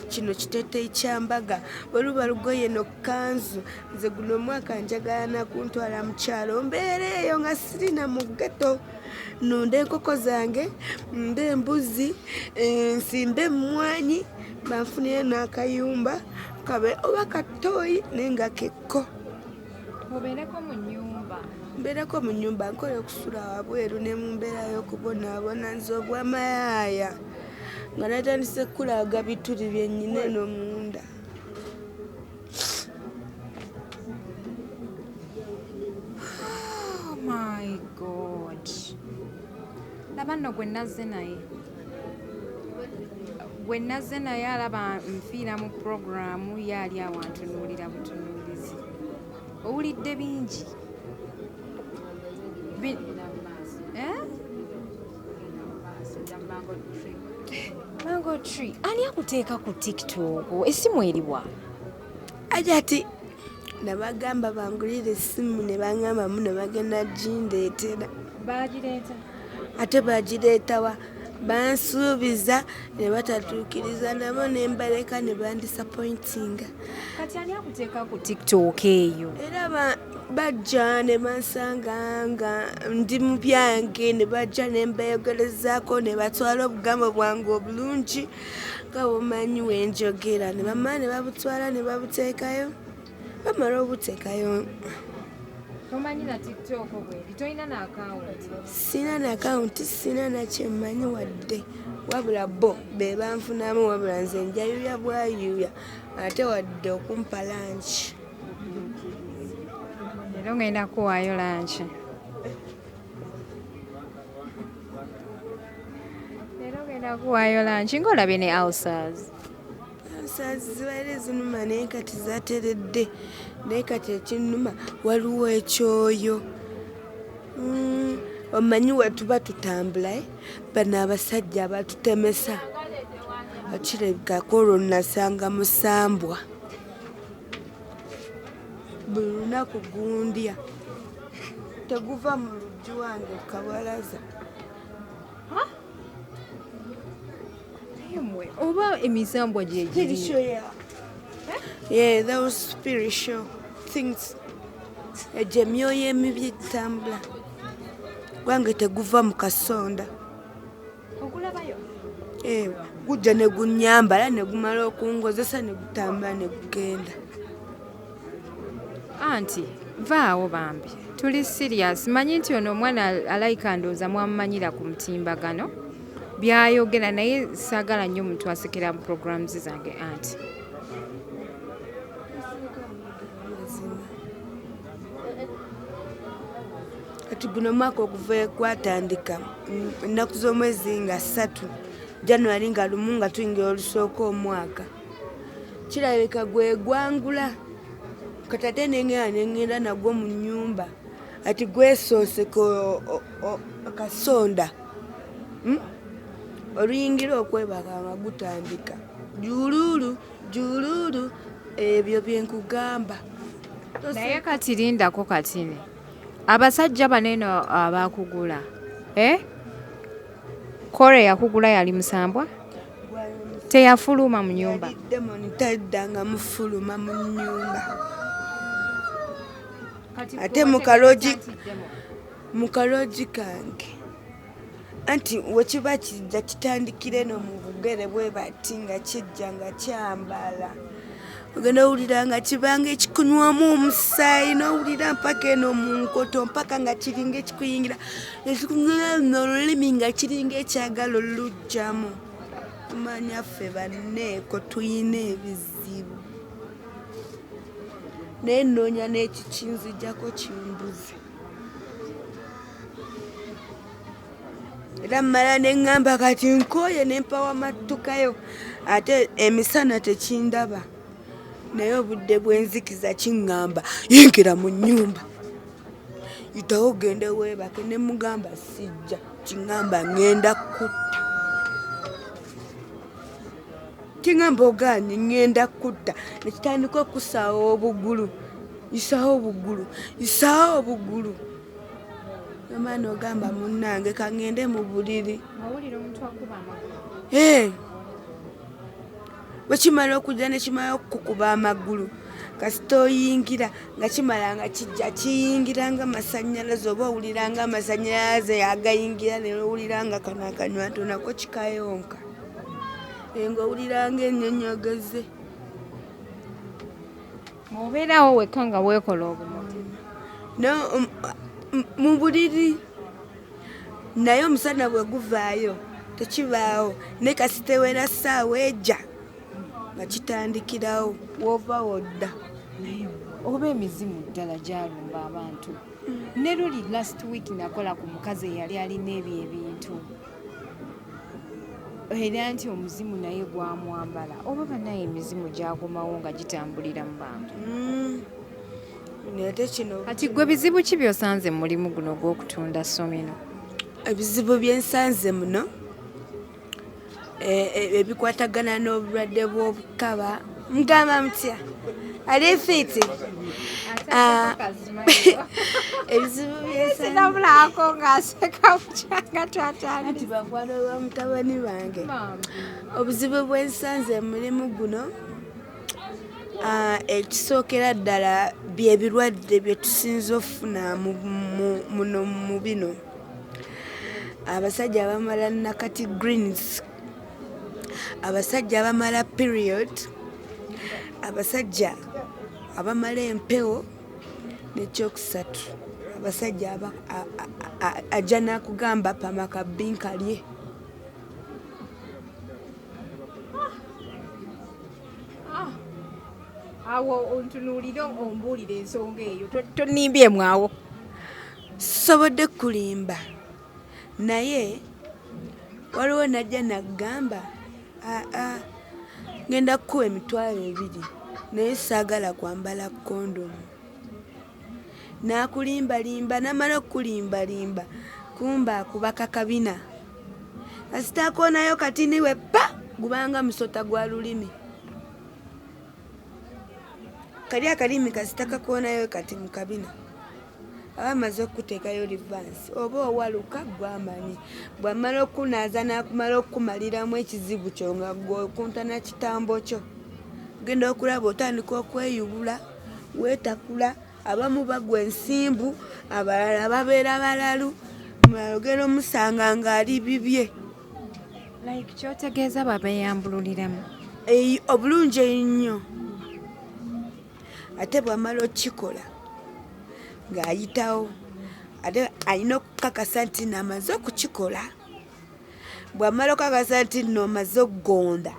Kino kiteeteeyi kya mbaga, bwe luba lugoye no kkanzu. Nze guno omwaka njagala na kuntwala mu kyalo mbeere eyo nga sirina mu ghetto, nnunde enkoko zange, nnunde embuzi, nsimbe emmwanyi, banfunire n'akayumba kabe oba katooyi naye nga kekko. Obeereko mu nnyumba. Mbeereko mu nnyumba, nkole okusula wabweru ne mu mbeera y'okubonaabona. Nze obwamayaaya nga natandise kukulaga bituli bye nnyina eno munda. Oh my God. Laba nno gwe nazze naye. Gwe nazze naye alaba nfiira mu pulogulaamu ye ali awo antunuulira butunuulizi. Owulidde bingi. Eh? Mango tree. Ani akuteeka ku TikTok? Essimu eriwa? Ajati nabagamba bangulire essimu ne bangamba muno bagenda gindeetera. Bagireeta. Ate bagireetawa? Bansuubiza ne batatuukiriza, nabo ne mbaleka ne bandisappointinga. Kati ani akuteeka ku TikTok eyo? Era bajja ne bansanga nga ndi mu byange, ne bajja ne mbeeyogerezaako ne batwala obugambo bwange obulungi nga bw'omanyi we njogera, ne bamala ne babutwala ne babuteekayo, bamala obuteekayo. Tomanyi na TikTok bweri, tolina na akawunti? Sirina na akawunti, sirina na kye mmanyi wadde, wabula bo be banfunamu, wabula nze njayuya bwayuya ate wadde okumpa lanki. Leero ngenda kuwaayo lanki. Leero ngenda kuwaayo lanki ng'olabye ne ulcers. Ulcers zibaire zinuma naye kati zateredde, naye kati ekinnuma waliwo ekyoyo. Omanyi we tuba tutambula, bano abasajja abatutemesa kirabikako olwo nasanga musambwa buli lunaku gundya, teguva mu luggi wange kabalaza. Mmwe oba emisambwa gye giri? Spiritual, yeah. Yeah, those spiritual things. Egyo emyoyo emibi egitambula. Gwange teguva mu kasonda. Ogulabayo? Gujja ne gunnyambala ne gumala okungozesa ne gutambula ne gugenda. Anti vaawo bambi, tuli serious. Manyi nti ono omwana alayika ndowooza mwamumanyira ku mutimbagano byayogera, naye saagala nnyo omuntu asekera mu programs zange anti. Kati guno omwaka okuva gwatandika, ennaku z'omwezi nga 3 January nga 1 nga tuyingira olusooka omwaka, kirabika gwe gwangula. Kati ate nengenda nengenda nagwo mu nnyumba, ati gwesooseka kasonda. Oluyingira okwebaka nga gutandika jululu jululu, ebyo bye nkugamba. Naye kati lindako katini, abasajja bano eno abakugula, Kore yakugula yali musambwa? Teyafuluma mu nnyumba? Yali demon, taddanga mufuluma mu nnyumba. Ate mu kaloogi kange, anti wekiba kijja kitandikira eno mu bugere bwe bati nga kijja nga kyambala, ogenda owulira nga kibanga ekikunywamu omusaayi, n'owulira mpaka eno mu nkoto, mpaka nga kiringa ekikuyingira ekikunywamu olulimi nga kiringa ekyagala oluggyamu. Tumanya ffe banneeko tuyina ebizibu, naye nnoonya n'ekikinzijjako kimbuze. Era mmala ne ŋŋamba kati nkooye ne mpawa mattukayo, ate emisana tekindaba, naye obudde bw'enzikiza kiŋŋamba yingira mu nnyumba, yitawo ogende weebake. Ne mugamba sijja, kiŋŋamba ŋŋenda kutta, kiŋŋamba ogaanye ŋŋenda kutta. Ne kitandika okusaawa obugulu, yisaawo obugulu, yisaawo obugulu. Omwana ogamba munnange kaŋŋende mu buliri. Owulira omuntu akuba amagulu? Bwekimala okujja nekimala okukukuba amagulu, kasita oyingira nga kimala nga kijja kiyingira nga masanyalaze, oba owulira nga amasanyalaze agayingira, newulira nga kano akanywanto nako kikayonka, nga owulira nga ennyonyogeze. Obeerawo wekka nga weekola obumoto? No, mu buliri, naye omusana bwe guvaayo tekibaawo, naye kasita ewera ssaawa ejja nga kitandikirawo, wova wodda. Naye oba emizimu ddala gyalumba abantu. Ne luli last week nakola ku mukazi eyali alina ebyo ebintu, era nti omuzimu naye gwamwambala. Oba banaye emizimu gyakomawo nga gitambulira mu bantu. Naye kino Kati gwe bizibu ki by'osanze mu mulimu guno ogw'okutunda somino? Ebizibu byensanze muno ebikwatagana n'obulwadde bw'obukaba. Mugamba mutya? Ali fit? Ebizibu byensanze Sinabulako ng'aseka bukyanga twatandise. Anti bakwano ba mutabani bange. Obuzibu bwensanze mulimu guno, ekisookera ddala byebirwadde bye tusinze okufuna muno mu bino. Abasajja bamala nakati greens, abasajja abamala period, abasajja abamala empewo, nekyokusatu abasajja ajja nakugamba pama kabinka lye. Awo ontunuulire ombuulire ensonga eyo, tonimbyemu awo. Sobodde kulimba, naye waliwo najja nagamba, aa, ngenda kukuwa 20,000 naye saagala kwambala kondomu. N'akulimbalimba, namala okukulimbalimba, kumba akuba kakabina, kasita akoonayo katini we pa gubanga musota gwa lulimi. Kali akalimi kasita kakoonayo kati mu kabina, aba amaze okukuteekayo reverse, oba owaluka gwamanyi. Bw'amala okunaaza n'akumala okukumaliramu ekizibu kyo nga gwe okuntana kitambo kyo, genda okulaba otandika okweyubula, weetakula. Abamu bagwa ensimbu, abalala babeera balalu, omulala ogenda omusanga ng'ali bibye. Like kyotegeeza babeyambululiramu? Obulungi ennyo. Ate bw'amala okukikola ng'ayitawo, ate alina okukakasa nti namaze okukikola. Bw'amala okukakasa nti nno omaze okugonda,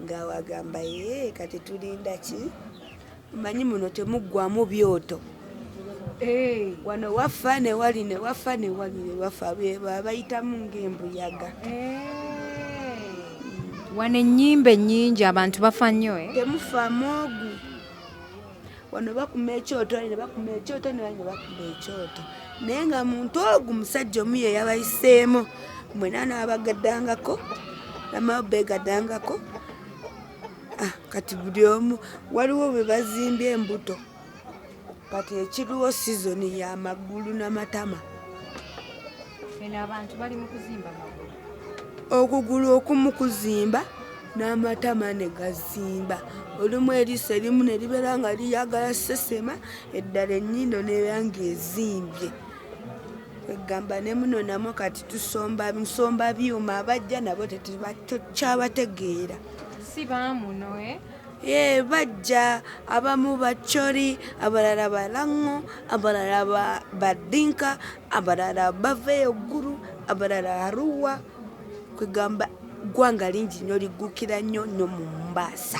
nga wagamba ye kati tulinda ki? Omanyi muno temuggwamu byoto. Wano wafa ne wali ne wafa ne wali ne wafa, bayitamu ng'embuyaga. Wano ennyimba ennyingi abantu bafa nnyo, eh? Temufaamu ogu. Wano bakuma ekyoto ne bakuma ekyoto ne wali ne bakuma ekyoto, naye nga muntu ogu musajja omu ye yabayiseemu mwena n'abagaddangako namala begaddangako. Kati buli omu waliwo bwe bazimbye embuto. Kati ekiriwo sizoni y'amagulu n'amatama. Eno abantu bali mu kuzimba magulu. Okugulu okumu kuzimba n'amatama ne gazimba. Olumu eriiso erimu ne libeera nga liyagala sesema, eddala ennyindo nebeera ng'ezimbye. Egamba ne muno namwo kati tusomba nsomba byuma, abajja nabo tetukyabategeera. Si baamuno, eh? Ye bajja abamu bachori, abalala balango, abalala badinka, abalala bava eyo ggulu, abalala Aruwa. Kwegamba ggwanga lingi nnyo, liggukira nnyo nnyo mu Mombasa.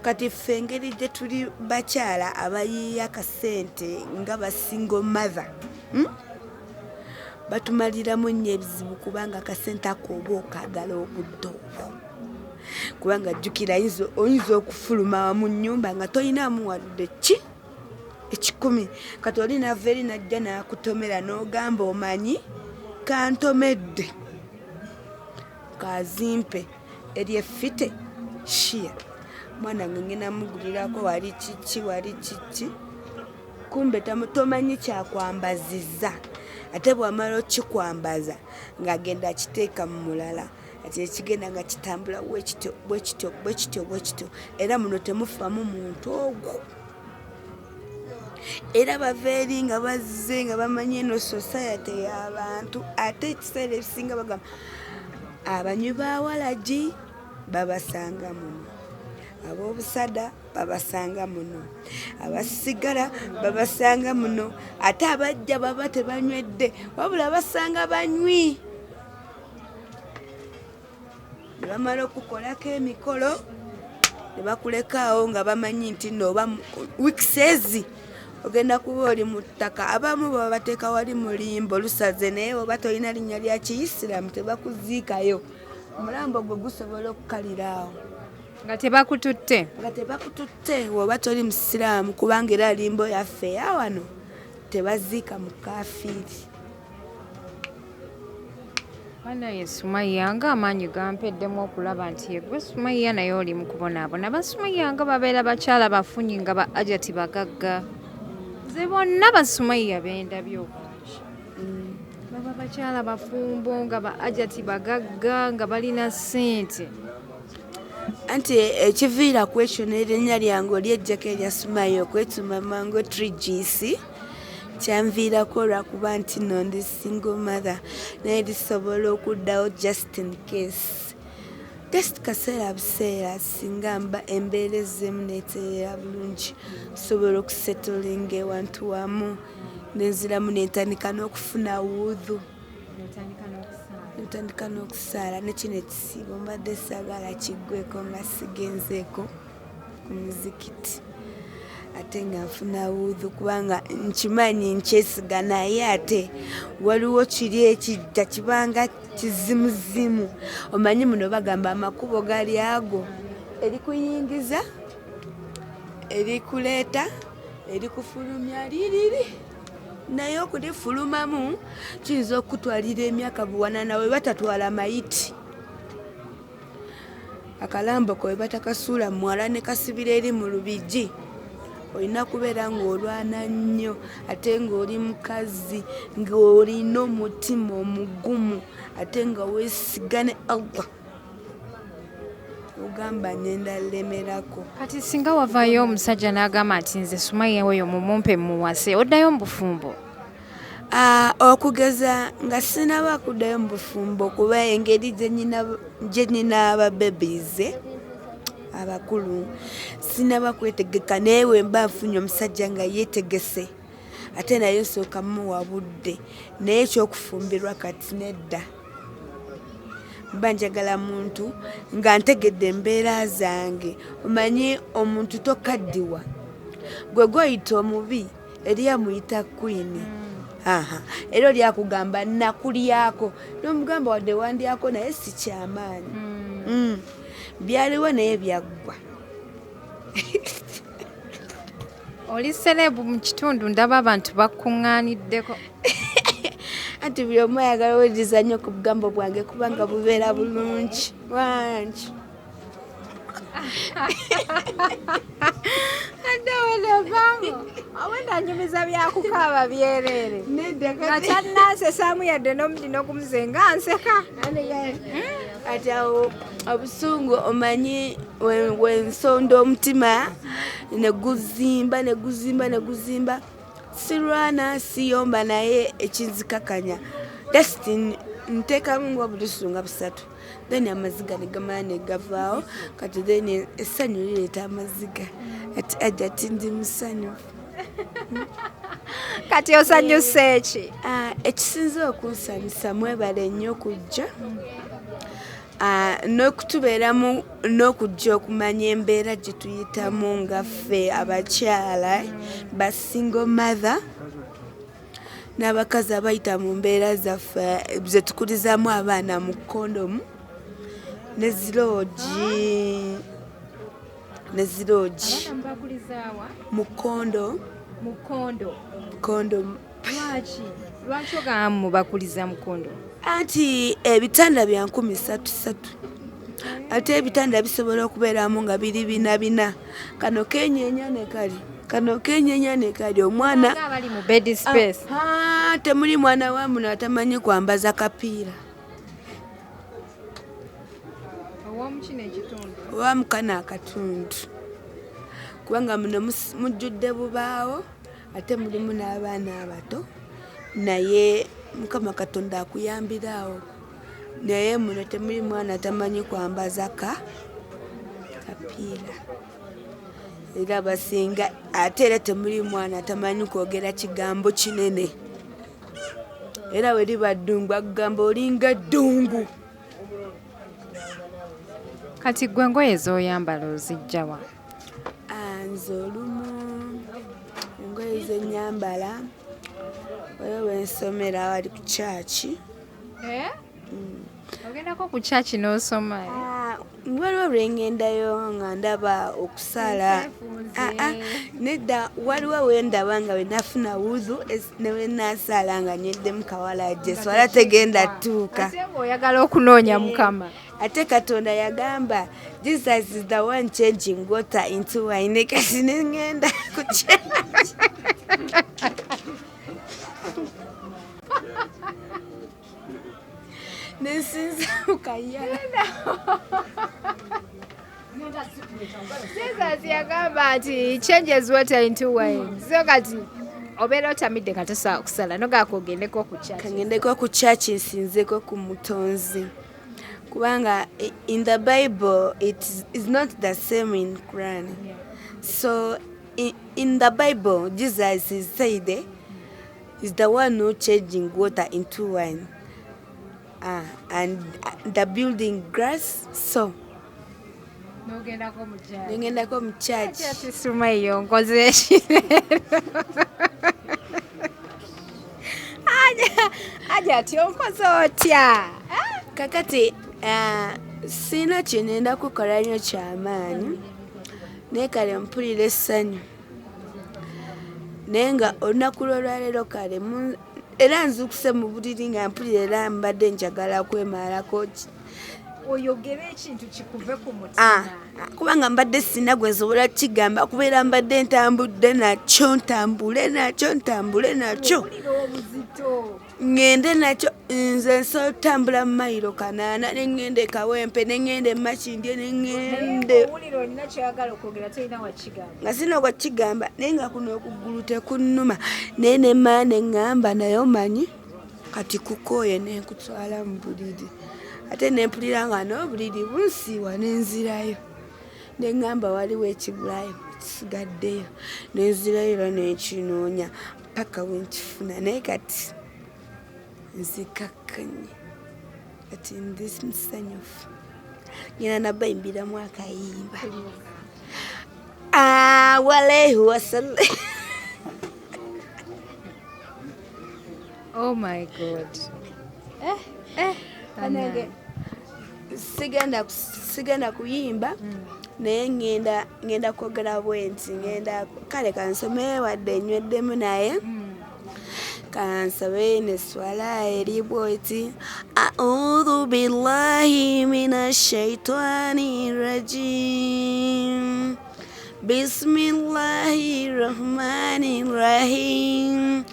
Kati ffe engeri gye tuli bakyala abayiiya akasente nga ba single mother, Batumaliramu nnyo ebizibu, kubanga akasente ako oba okaagala obudde obwo, kubanga jjukira oyinza okufuluma mu nnyumba nga toyinaamu wadde ki 100. Kati oli nava eri najja n'akutomera n'ogamba omanyi kantomedde kazimpe eryeffite shia mwana nge ngenda mugulirako wali kiki wali kiki, kumbe tomanyi kyakwambaziza. Ate bw'amala okikwambaza ng'agenda akiteeka mu mulala. Kati ekigenda nga kitambula bwekityo bwekityo bwekityo bwekityo, era muno temufamu muntu ogwo. Era bava eri nga bazze nga bamanyi eno society y'abantu, ate ekiseera ekisinga bagamba abanywi ba walagi babasanga muno, ab'obusada babasanga muno, abasigala babasanga muno, ate abajja baba tebanywedde wabula basanga banywi. Ne bamala okukolako emikolo ne bakulekaawo nga bamanyi nti nno oba weeks ezi ogenda kuba oli mu ttaka. Abamu baba bateeka wali mulimbo lusaze, naye oba tolina linnya lya kiyisiraamu tebakuziikayo, omulambo gwe gusobola okukalira awo nga tebakututte, nga tebakututte oba toli musiraamu, kubanga era limbo yaffe eyawano tebaziika mu kafiiri. Banaye Sumaiya nga amaanyi gampeddemu okulaba nti yegwe Sumaiya naye oli mu kubonaabona. Basumaiya nga babeera bakyala bafunyi nga ba ajati bagagga. Nze bonna Basumaiya bendabye obungi baba bakyala bafumbo nga ba ajati bagagga nga balina ssente. Anti ekiviira ku ekyo n'erinnya lyange olyejjako erya Sumaiya okwetuma Mango Trigis kyanviirako olwakuba nti nno ndi single mother, naye lisobola okuddawo just in case, just kaseera buseera, singa mba embeera ezzeemu neeterera bulungi, sobola okusettlinga ewantu wamu nenziramu nentandika n'okufuna wudhu, ntandika n'okusaala. Nekino ekisiibo mbadde saagala kiggweko nga sigenzeeko ku muzikiti ate nga nfuna wudhu, kubanga nkimanyi nkyesiga, naye ate waliwo kiri ekijja kibanga kizimuzimu. Omanyi muno bagamba amakubo gali ago, erikuyingiza, erikuleeta, erikufulumya liriri, naye okulifulumamu kiyinza okutwalira emyaka buwanana. We batatwala mayiti, akalambo ko we batakasuula mwala ne kasibira eri mu lubigi, olina kubeera ng'olwana nnyo, ate ng'oli mukazi, ng'olina omutima omugumu, ate nga weesiga ne Allah, ogamba ngenda lemerako. Kati singa wavaayo omusajja n'agamba nti nze Sumaiya oyo mumumpe muwase, oddayo mu bufumbo? Okugeza nga sinaba kuddayo mu bufumbo, kuba engeri gye nnina ababebize abakulu sinaba kwetegeka, naye we mba nfunye omusajja nga yeetegese, ate naye nsooka muwa budde, naye ekyokufumbirwa kati nedda. Mba njagala muntu nga ntegedde embeera zange. Omanyi omuntu tokaddiwa, gwe gwoyita omubi eri amuyita queen. Aha, era oli akugamba nakulyako, nomugamba wadde wandyako naye si kyamaanyi. Byaliwo naye byaggwa. Oli celeb mu kitundu, ndaba abantu bakuŋŋaaniddeko. Anti buli omu ayagala owuliriza nnyo ku bugambo bwange kubanga bubeera bulungi wangi. Awenda nyumiza byakukaaba byereere Nedda. Nga tannansesaamu yadde n'omudi n'ogumuze nga nseka. Kati awo obusungu, omanyi wensonda omutima ne guzimba ne guzimba ne guzimba, sirwana siyomba, naye ekinzikakanya just nteekamu nga obulusu nga busatu, then amaziga ne gamala ne gavaawo. Kati then essanyu lireeta amaziga, ati ajja ti ndi musanyufu. Kati osanyuse ki? Ah, ekisinze okunsanyusa, mwebale nnyo okujja n'okutubeeramu n'okujja okumanya embeera gye tuyitamu nga ffe abakyala ba single mother n'abakazi abayita mu mbeera zaffe ze tukulizaamu abaana mu kondomu ne ziroogi ne ziroogi. Abaana mubakulizaawa? Mu kondo. Mu kondo? Kondomu. Lwaki ogamba mubakuliza mu kondo? Anti ebitanda bya 3,300, ate ebitanda bisobola okubeeramu nga biri bina bina, kano kenyenya ne kali, kano kenyenya ne kali, omwana Nga abali mu bed space. Aha, temuli mwana wa muno atamanyi kwambaza kapiira. Ow'omu kino ekitundu? Owamukano akatundu, kubanga muno mujjudde bubaawo, ate mulimu n'abaana abato, naye Mukama Katonda akuyambiraawo. Naye muno temuli mwana tamanyi kwambaza ka kapiira, era abasinga. Ate era temuli mwana tamanyi kwogera kigambo kinene, era bwe liba ddungu akugamba olinga ddungu. Kati gwe engoye z'oyambala ozijjawa? Ah, nze olumu engoye zenyambala, waliwo wensomera wali ku kyaki. Eh? Ogendako ku kyaki n'osoma, eh? Ah, waliwo lwengendayo nga ndaba okusala. Enseefuuze. Ah, ah, nedda, waliwo wendaba nga wenafuna wudhu ne wenasaala nga nyeddemu kawalajje, swala tegenda tuuka. Ate ng'oyagala okunoonya Mukama. Ate Katonda yagamba Jesus is the one changing water into wine. Kati nengenda ku church nensinza mukayala. Jesus yagamba nti changes water into wine, so kati obeera otamidde nga tosobola kusala, nogaaka ogendeko ku church. Kangendeko ku church nsinzeko ku Mutonzi, kubanga in the Bible it is not the same in Quran. So in the Bible Jesus is said is the one who changing water into wine and the building grass, so N'ogendako mu church. Nengendako mu church. Suma eyo nkoze ekireero. Aja ati onkoze otya? Kakati siina kyenenda kukola nnyo kyamaanyi, naye kale mpulira essanyu, naye nga olunaku lwolwaleero kale era nzuukuse mu buliri nga mpulira era mbadde njagala kwemalako Oyogere ekintu kikuve ku Ah, mutima. Kubanga mbadde sina gwe nsobola kigamba, kubeera mbadde ntambudde nakyo, ntambule nakyo, ntambule nakyo. Owulira obuzito. Ŋŋende nakyo. Nze nsobola otambula mayiro 8, neŋŋenda e Kawempe, neŋŋenda e Makindye, neŋŋende. Owulira olina kyoyagala okwogera, tolina wakigamba. Nga sina kwakigamba, naye nga kuno okuggulu tekunnuma, naye nemala neŋŋamba, naye omanyi kati kukooye, nenkutwala mu buliri, ate nempulira nga n'obuliri bunsiiwa, nenzirayo neŋŋamba waliwo ekibulayo kisigaddeyo, nenzirayo era nenkinoonya paka wenkifuna. Naye kati nzikakkanye, kati ndi musanyufu, ngenda nabayimbiramu akayimba. Ah, walaihi wasallam. Oh my God, eh, eh, Banange, sigenda kuyimba, naye ngenda kwogera bwe nti, ngenda kale kansome wadde nyweddemu, naye kansabe neswala eri bweti: audhu billahi minash shaitani rajim, bismillahi rahmani rahim,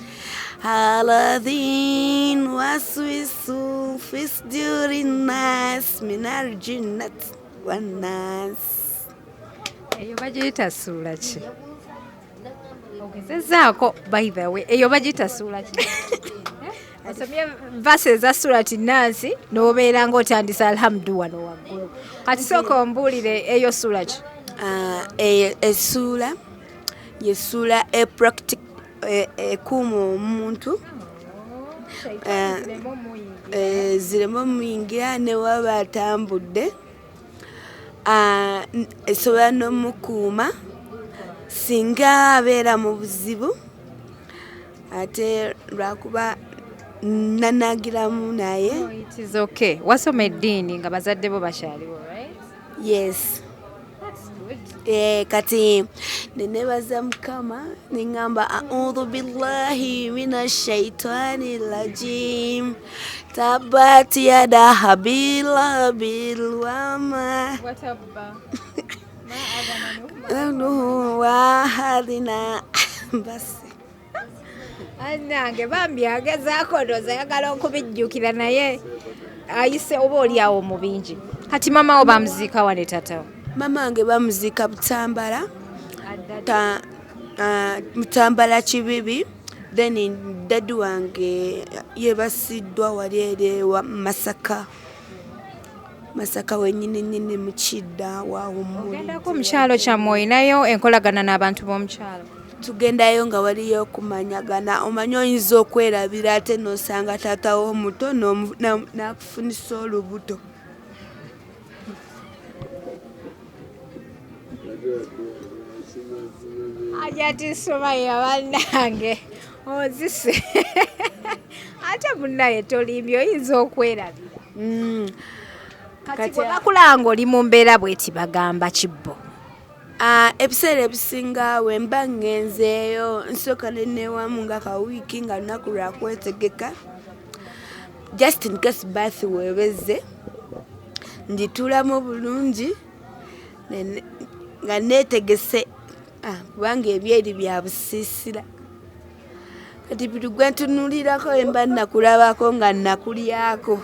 aladhin waswisu fi suduri nas minal jinnati wannas. Eyo bagiyita ssuula ki? Ogezezaako. By the way, eyo bagiyita ssuula ki? Eh? Osomye verse eza Surati Nansi n'obeera ng'otandisa alhamdu wano waggulu. Kati sooka ombuulire, eyo ssuula ki? Ah, eyo essuula yessuula ekuuma omuntu zireme omuyingira ne waba atambudde. Ah, esobola n'omukuuma singa abeera mu buzibu, ate lwakuba nanagiramu naye. It is okay. Wasoma eddiini nga bazadde bo bakyaliwo, right? Yes. That's good. Eh, kati nenebaza Mukama, neŋŋamba audhu billahi mina shaitani rajim, tabat yada habilabil wama Watabba. nuhu wahadina basi. Annange bambi agezaako, ndowooza ayagala okubijjukira, naye ayise oba oli awo mu bingi. Kati mama wo bamuziika wa ne taata wo? Mama wange bamuziika Butambala, Butambala Kibibi. Then daddy wange yebasiddwa wali eri ewa Masaka, Masaka wenyini nyini mu Kidda wawummulidde. Ogendako mu kyalo kyammwe, olinayo enkolagana n'abantu b'omukyalo? Tugendayo nga waliyo okumanyagana. Omanyi oyinza okwerabira ate n'osanga taata wo omuto n'akufunisa olubuto. Hajati Sumaya bannange ozise ate munnaye tolimbye, oyinza okwerabira. Kati bwe bakulaba ng'oli mu mbeera bweti bagamba kibbo? Ebiseera ebisinga we mba ŋŋenzeeyo nsooka ne neewamu nga kawiiki nga lunaku lwa kwetegeka, just in case birth weebezze ngituulamu bulungi nga neetegese, kubanga ebyeri bya busiisira. Kati buli gwe ntunuulirako we mba nakulabako nga nakulyako.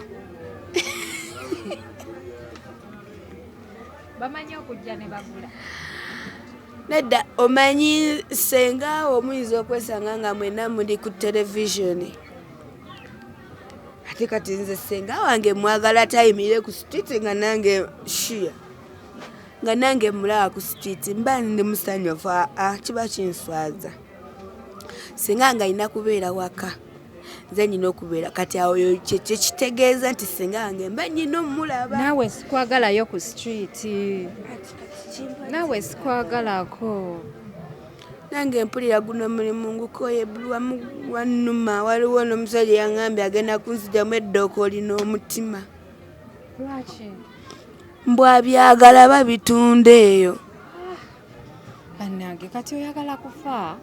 Bamanyi okujja ne bagula? Nedda, omanyi ssenga omuyinza okwesanga nga mwenna muli ku televisioni, ate kati nze ssenga wange mwagala tayimirire ku street nga nange shia nga nange mulaba ku street mba ndi musanyufu. Aa, kiba kinswaza. Ssenga nga alina kubeera waka, nze nyina okubeera. Kati awo kyekyo kitegeeza nti ssenga wange mba nyina omulaba. Naawe sikwagalayo ku street, naawe sikwagalako. Nange mpulira guno omulimu ngukoye wannuma. Waliwo n'omusajja yaŋŋambye agenda kunzigyamu eddookoli n'omutima. Lwaki? Mbw abyagala babitunda eyo. Bannange, kati oyagala kufa,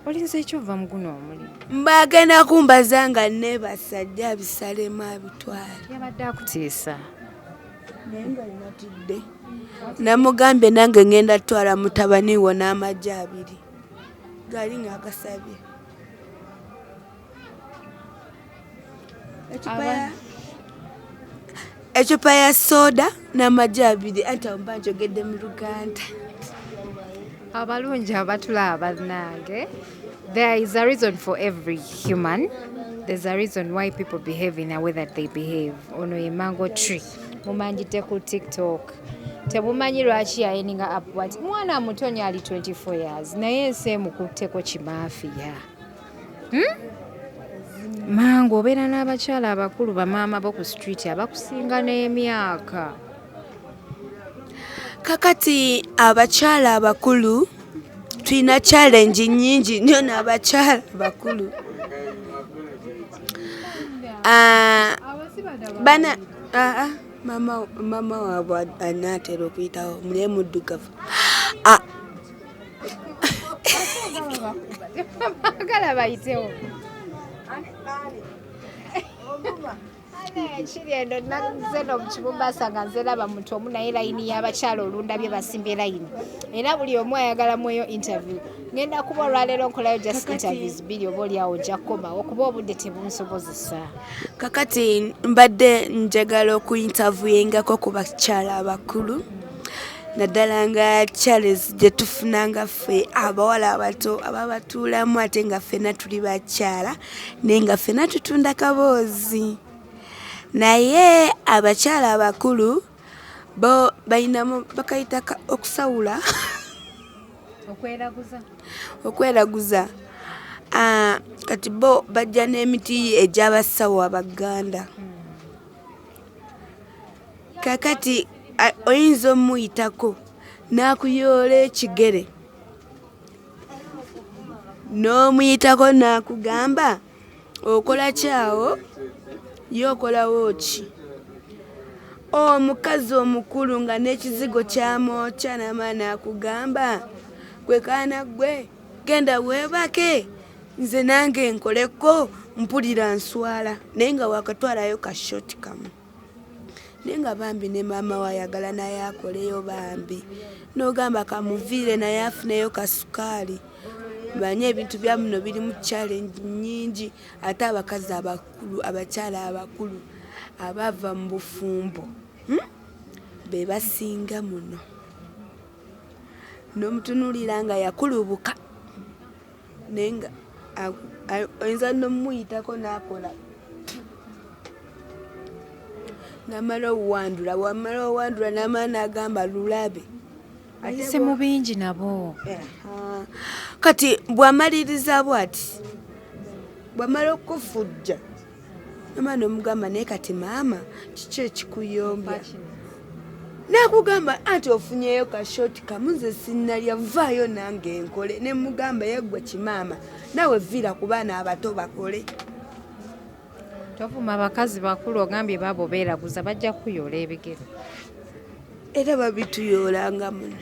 olinza ekyova mu guno omulimu? Mba agenda kumbaza nga neebasa, ajje abisalemu abitwale. Yabadde akutiisa? Naye nga natidde, namugambye nange ngenda tutwala mutabani wo n'amagi abiri gali nga agasabye. Ecupa ya soda n'amagi abiri, anti awo mba njogedde mu Luganda. Abalungi abatulaba bannange, there is a reason for every human. There's a reason why people behave in a way that they behave. Ono ye Mango Tree, mumanjidde ku TikTok. Temumanyi lwaki yayeninga up what mwana mutonyo ali 24 years, naye ensi emukutteko kimaafiya. Mangu obeera n'abakyala abakulu, bamaama bo ku street abakusinga n'emyaka. Kakati abakyala abakulu tulina challenge nnyingi nnyo n'abakyala abakulu. Bana mama, mama waabwe anaatera okuyitawo muliye muddugavu. Agala bayitewo kiri eno. Nze no mukibumbaasa nga nze raba muntu omu, naye layini y'abakyala olundabye basimbye layini, era buli omu ayagala mweyo interview. Ngenda kuba olwaleero nkolayo just interviews bbiri, oba oliawo nja kukomawo kuba obudde tebunsobozesa. Kakati mbadde njagala okuinterviewingako ku bakyala abakulu, naddala nga challenge gye tufunanga ffe abawala abato ababatuulamu, ate nga ffenna tuli bakyala, naye nga ffenna tutunda kaboozi. Naye abakyala abakulu bo balinamu bakayita okusawula. Okweraguza. Okweraguza. Kati bo bajja n'emiti egy'abasawo abaganda. Kakati oyinza omuyitako n'akuyoola ekigere, n'omuyitako n'akugamba okola kyawo, ye okolawo ki? Omukazi omukulu nga n'ekizigo kyamwokya n'amala n'akugamba, gwe kaana gwe, genda weebake, nze nange nkoleko, mpulira nswala. Naye nga wakatwalayo ka shoti kamu, naye nga bambi ne maama we ayagala naye akoleyo bambi, n'ogamba kamuviire naye afuneyo kasukaali. Manye ebintu bya muno birimu challenge nnyingi, ate abakazi abakulu, abakyala abakulu abava mu bufumbo, Be basinga muno. N'omutunuulira nga yakulubuka naye nga oyinza n'omuyitako n'akola n'amala owandula, bw'amala owandula n'amala n'agamba lulabe. Ayise mu bingi nabo. Kati bw'amaliriza bw'ati, bw'amala okufujja namala n'omugamba naye kati maama kiki ekikuyombya? Nakugamba anti ofunyeyo ka shoti kamu nze sinnalya, vaayo nange nkole. Ne mugamba yeggwe kimaama naawe viira ku baana abato bakole. Tovuma abakazi bakulu, ogambye baabo beeraguza bajja kuyoola ebigere. Era babituyoolanga muno.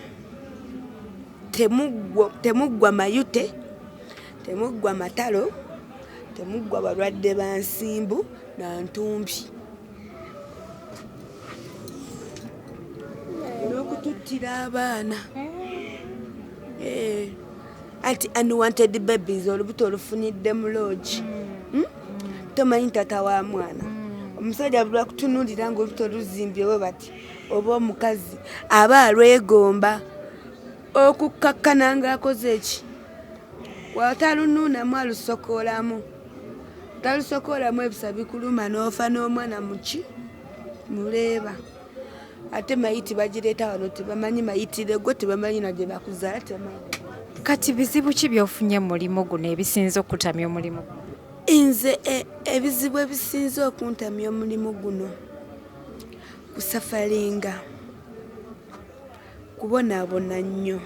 Temuggwa mayute, temuggwa matalo, temuggwa balwadde ba nsimbu na ntumbi. N'okututtira abaana. Anti unwanted babies, olubuto olufunidde mu lodge. Tomanyi taata wa mwana. Omusajja lwakutunuulira ng'olubuto luzimbye bwe bati, oba omukazi aba alwegomba okukkakkana ng'akoze eki? Bw'atalunuunamu alusokoolamu. Talusokoolamu ebisa bikuluma n'ofa n'omwana muki? Muleeba. Ate mayiti bagireeta wano tebamanyi mayitire go, tebamanyi na gye bakuzaala, tebamanyi. Kati bizibu ki by'ofunye mu mulimu guno ebisinze okukutamya omulimu guno? Nze ebizibu ebisinze okuntamya omulimu guno kusafalinga, kubonaabona nnyo.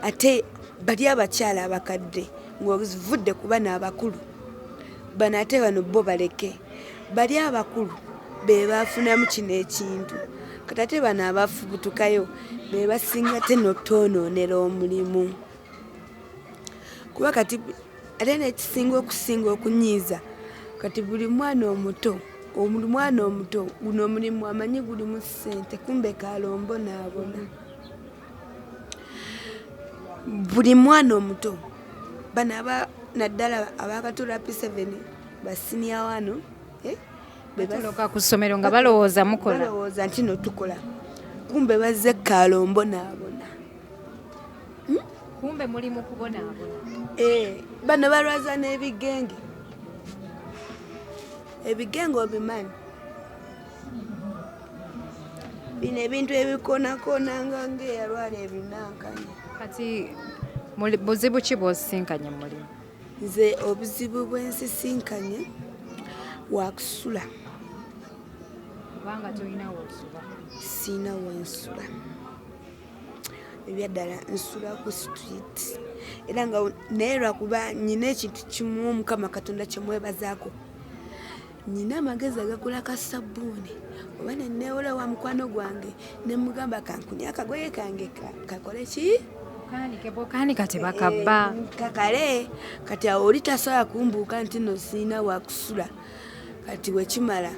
Ate bali abakyala abakadde ng'ovudde ku bano abakulu, bano ate bano bo baleke, bali abakulu be baafunamu kino ekintu. Kati ate bano abafubutukayo be basinga ate n'otwonoonera omulimu. Kuba kati ate n'ekisinga okusinga okunyiiza, kati buli mwana omuto, buli mwana omuto guno omulimu amanyi gulimu ssente, kumbe kaalombonaabona. Buli mwana omuto bano aba naddala abakatuula P7 ba senior wano, batoloka ku ssomero nga balowooza mukola. Balowooza nti no tukola, kumbe bazze kaalombonaabona. Kumbe muli mu kubonaabona. Bano balwaza n'ebigenge. Ebigenge obimanyi? Bino ebintu ebikonakonanga ng'eyalwala ebinankanya. Kati buzibu ki bw'osisinkanye mu mulimu? Nze obuzibu bwe nsisinkanye wakusula. Kubanga tolina w'osula. Siina wensula. Ebyaddala nsula ku street. Era nga naye lwakuba nnina ekintu kimu Mukama Katonda kye mwebazaako. Nnina amagezi agakola ka sabbuuni oba ne neewola wa mukwano gwange ne mugamba kankunye akagoye kange kakole ki? Okaanike, bw'okaanika tebakabba. Kakale kati awo oli tasobola kumbuuka nti nno siina wakusula. Kati wekimala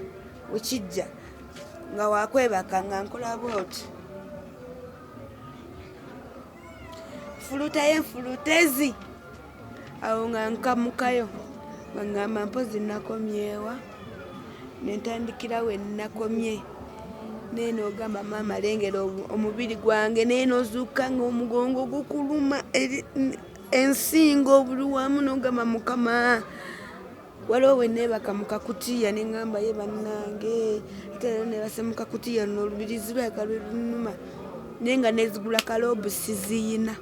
wekijja nga wakwebaka nga nkola bw'oti. Nfulutayo enfulutezi awo nga nkamukayo nga ngamba mpozi nakomyewa ne ntandikira we nakomye. Naye n'ogamba maama lengera omubiri gwange, naye n'ozuukuka ng'omugongo gukuluma ensingo buli wamu n'ogamba Mukama. Waliwo we neebaka mu kakutiya ne ŋŋamba ye bannange, ate leero neebase mu kakutiya luno olubirizi lulabika lwe lunnuma, naye nga nezigula kaloobu siziyina.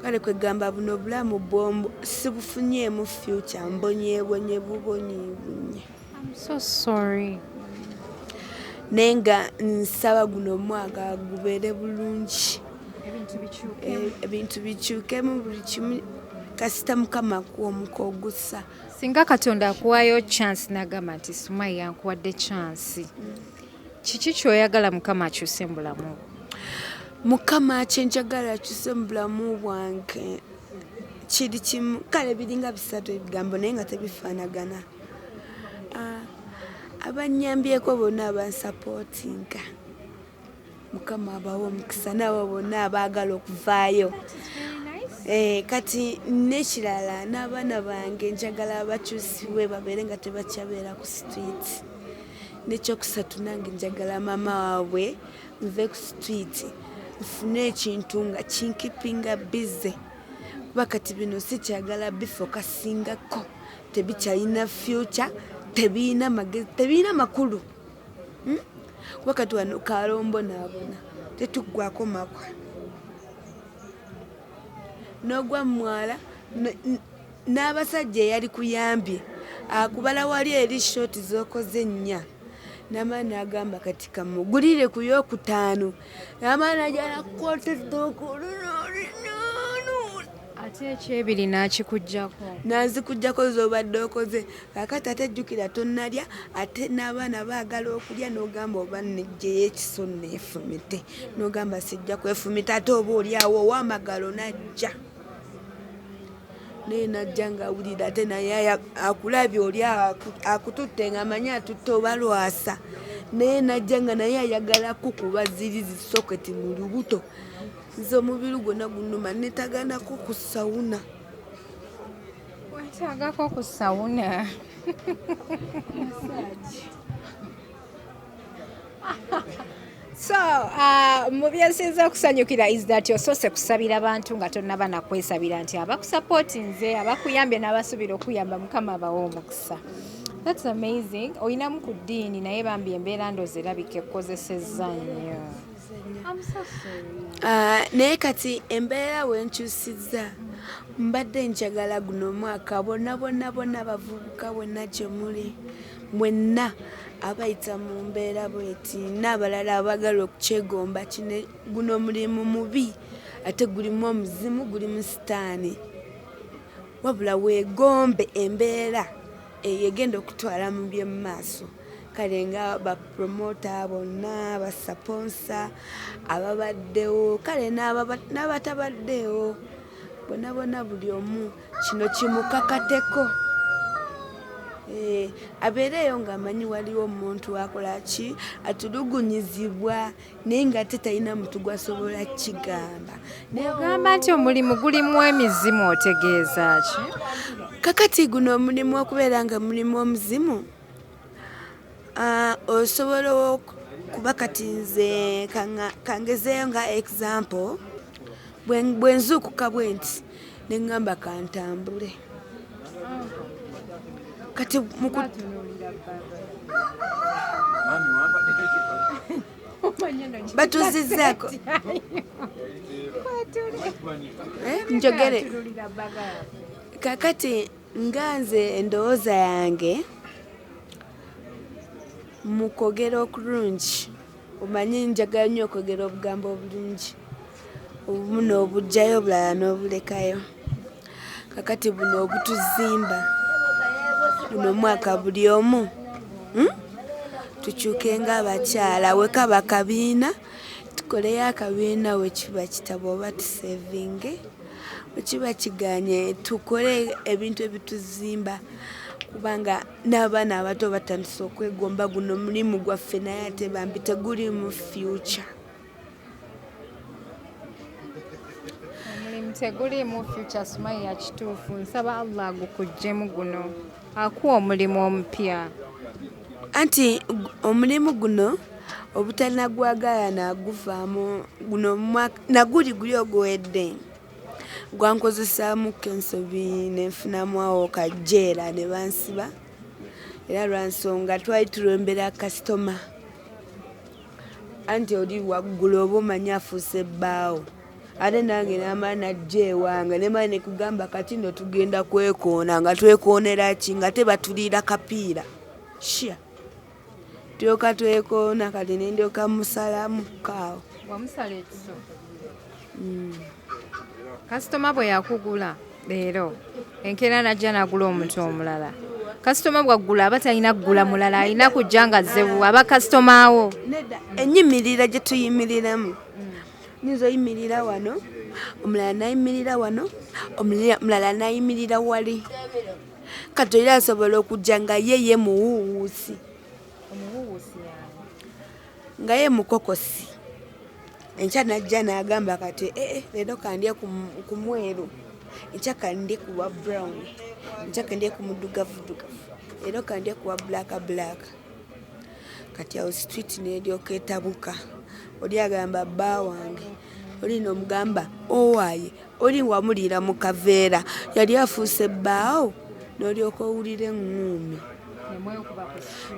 Kale kwegamba buno obulamu bwombo sibufunyeemu future, mbonyeebonye bubonyeebonye. I'm so sorry. Naye nga nsaba guno omwaka gubeere bulungi. Ebintu bikyukemu. Ebintu bikyukemu buli kimu kasita Mukama akuwa omuka ogussa. Singa Katonda akuwaayo chance n'agamba nti Sumaya yankuwadde chance, kiki ky'oyagala Mukama akyuse mu bulamu bwo? Mukama kye njagala akyuse mu bulamu bwange kiri kimu, kale biringa bisatu ebigambo naye nga tebifaanagana. Abannyambyeko bonna abansapootinga, Mukama abawe omukisa n'abo bonna abaagala okuvaayo. Kati n'ekirala n'abaana bange njagala bakyusibwe babeere nga tebakyabeera ku street. Nekyokusatu, nange njagala maama waabwe nve ku street, nfune ekintu nga kinkeepinga busy, kuba kati bino sikyagala bifocusingako, tebikyalina future, tebiyina magezi, tebiyina makulu. Kuba kati wano kalombonaabona, tetuggwako makwa, n'ogwa mwala n'abasajja eyali kuyambye akubala wali eri short z'okoze nnya, n'amaani agamba kati kamugulire ku yokutaano, n'amaani ajala kukwata edduuka. Ate ekyebiri n'akikugjako. Nazikugjako z'obadde okoze. Kakati ate jjukira tonnalya, ate n'abaana baagala okulya, n'ogamba oba nejjeyo ekiso neefumite, n'ogamba sijja kwefumita, ate oba oli awo ow'amagalo najja, naye najja ng'awulira ate naye akulabye oli akututte ng'amanyi atutte oba lwasa, naye najja nga naye ayagala kukuba ziri zi socket mu lubuto. Nze omubiri gwonna gunuma, netaganako ku sauna. Wetaagako ku sauna. Massage. So mu byensinza okusanyukira is that osoose kusabira bantu nga tonnaba nakwesabira, nti abakusupportinze, abakuyambye n'abasuubira okuyamba, Mukama abawe omukisa. That's amazing. Oyinamu ku ddiini, naye bambi embeera ndoozi erabika ekkozesezza nnyo. I'm so sorry. Naye kati embeera wenkyusizza, mbadde njagala guno omwaka bonna bonna bonna abavubuka bonna gye muli mwenna abayita mu mbeera bweti n'abalala abaagala okukyegomba kino, guno omulimu mubi ate gulimu omuzimu, gulimu sitaani, wabula weegombe embeera eyo egenda okutwala mu byemmaaso. Kale nga bapromota bonna, basponsor ababaddewo, kale n'abatabaddeewo bonna bonna, buli omu kino kimukakateko. Abeereeyo ng'amanyi waliwo omuntu akola ki, atulugunyizibwa, naye ng'ate talina muntu gwasobola kigamba. Ogamba nti omulimu gulimu emizimu, otegeeza ki? Kakati guno omulimu okubeera nga mulimu omuzimu, osobola kuba kati nze kangezeeyo nga example, bwe nzuukuka bwe nti ne ŋŋamba kantambule kati batuzizzaako. Njogere kakati nga nze endowooza yange mu kwogera okulungi, omanyi njagala nnyo okwogera obugambo obulungi, obumu n'obugjayo, obulala n'obulekayo. Kakati buno obutuzimba, guno omwaka buli omu, Tukyuke ng'abakyala, wekaba kabiina tukoleyo akabiina, wekiba kitabo oba tusavinge, wekiba kiganye tukole ebintu ebituzimba, kubanga n'abaana abato batandise okwegomba guno omulimu gwaffe, naye ate bambi tegulimu future. Omulimu teguliimu future, Sumaya, kituufu. Nsaba Allah agukuggyemu guno, akuwa omulimu omupya. Anti omulimu guno obutanagwagala naguvaamu guno naguli guli oguwedde gwankozesaamu ensobi, nenfunamu awo kajeera ne bansiba, era lwansonga twali tulembera kasitoma, anti oli waggulu oba omanyi afuuse ebbaawo, ate nange namala najja ewange nemala nekugamba kati nno tugenda kwekoona, nga twekoonera ki nga te batuliira kapiira shia, tulyoka twekoona, kati nendyoka musalamu kaawo. Wamusala ekiso. Kasitoma bwe yakugula leero, enkeera najja nagula omuntu omulala. Kasitoma bwaggula aba talina kugula mulala, alina kujja nga azze aba kasitoma awo. Nedda, enyimirira gye tuyimiriramu, nyinza oyimirira wano, omulala nayimirira wano, omulala nayimirira wali. Kati era asobola okujja nga ye ye muwuwuusi, nga ye mukokosi, enkya najja n'agamba kati ee leero kandye ku mweru, enkya kandye ku wa brown, enkya kandye ku muddugavudugavu, leero kandye ku wa black black. Kati awo street neryoka etabuka. Oli agamba bba wange, oli nomugamba owaaye, oli wamuliira mu kaveera, yali afuuse bbaawo, n'olyoka owulira eŋŋuumi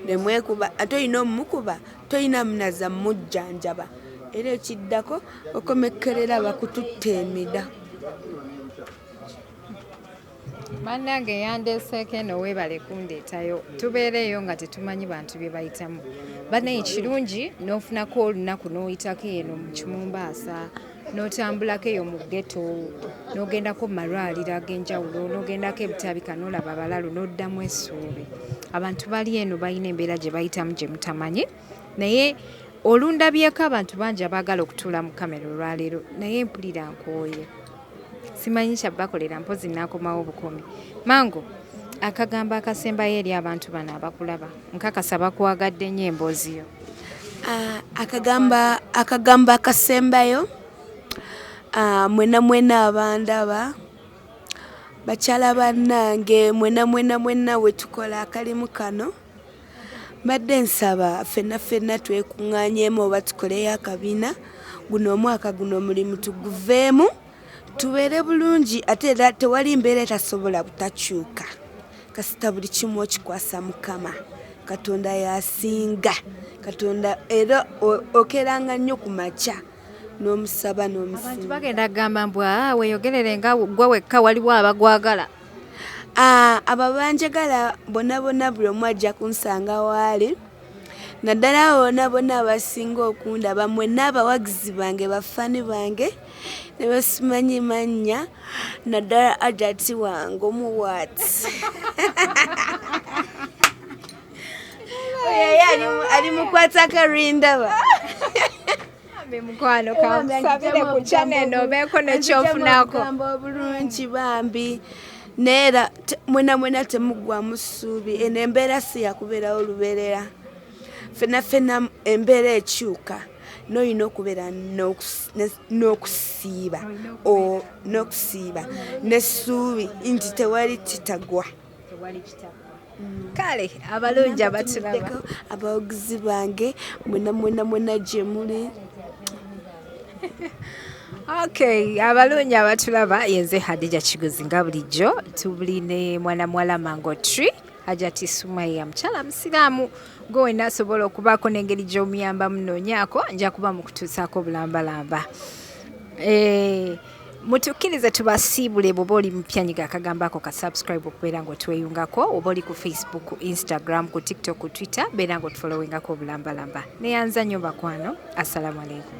nemwekuba. Ate olina omukuba, tolina munaza mujjanjaba, era ekiddako okomekkerera bakututta emida. Bannange, yandeeseeko eno, weebale kundeetayo. Tubeereeyo nga tetumanyi bantu bye bayitamu. Bannaye, kirungi n'ofunako olunaku n'oyitako eno mu Kimumbaasa, n'otambulako eyo mu ghetto, n'ogendako mu malwaliro ag'enjawulo, n'ogendako ebutabika, n'olaba abalalu, n'oddamu essuubi. Abantu bali eno balina embeera gye bayitamu gye mutamanyi. Naye olundabyeko abantu bangi abaagala okutuula mu kamera olwaleero, naye mpulira nkooye, simanyi kyabakolera, mpozi naakomawo obukomi. Mango, akagambo akasembayo eri abantu bano abakulaba, nkakasa bakwagadde nnyo emboozi yo. Ah, akagambo akasembayo, mwena mwena abandaba, bakyala bannange, mwena mwena mwena wetukola akalimu kano, mbadde nsaba ffenna ffenna twekuŋŋaanyemu oba tukoleyo akabiina. Guno omwaka guno omulimu tuguveemu, tubeere bulungi. Ate era tewali mbeera etasobola butakyuka, kasita buli kimu okikwasa Mukama Katonda yasinga Katonda. Era okeranga nnyo ku makya n'omusaba Abantu n'omusinga. bagenda kugamba mbu, "Aa, weeyogerere nga gwe wekka, waliwo abagwagala." Ah, abo banjagala bonna bonna, buli omu ajja kunsanga waali, naddala abo bonna bonna abasinga okundaba, mwenna abawagizi bange, bafani bange ne basimanyi mannya, naddala ajati wange omuwaati. Oyo ye ali mukwatako rindaba. Bambi mukwano, kankusabire ku channel eno obeeko nekyofunako. Obugambo obulungi bambi, neera mwena mwena temuggwamu ssuubi. Eno embeera si yakubeerawo lubeerera. Fenna fenna embeera ekyuka, n'olina okubeera n'okusiiba n'okusiiba n'essuubi nti tewali kitagwa. Kale abalungi abatulaba, Batumiddeko abawagizi bange mwena mwena mwena gye muli. Okay, abalungi abatulaba, yenze Hadija Kigozi. Nga bulijjo tuli ne mwana muwala Mango Tree, Hajati Sumaya, mukyala musiraamu. Gwe wenna asobola okubaako n'engeri gy'omuyamba munoonyaako, nja kuba mukutuusaako obulambalamba. Mutukkirize tubasiibule. Bw'oba oli mupya, nyiga akagambo ako ka subscribe okubeera ng'otweyungako. Oba oli ku Facebook, ku Instagram, ku TikTok, ku Twitter, beera ng'otufollowingako obulambalamba. Neyanza nnyo bakwano, assalamu alaikum.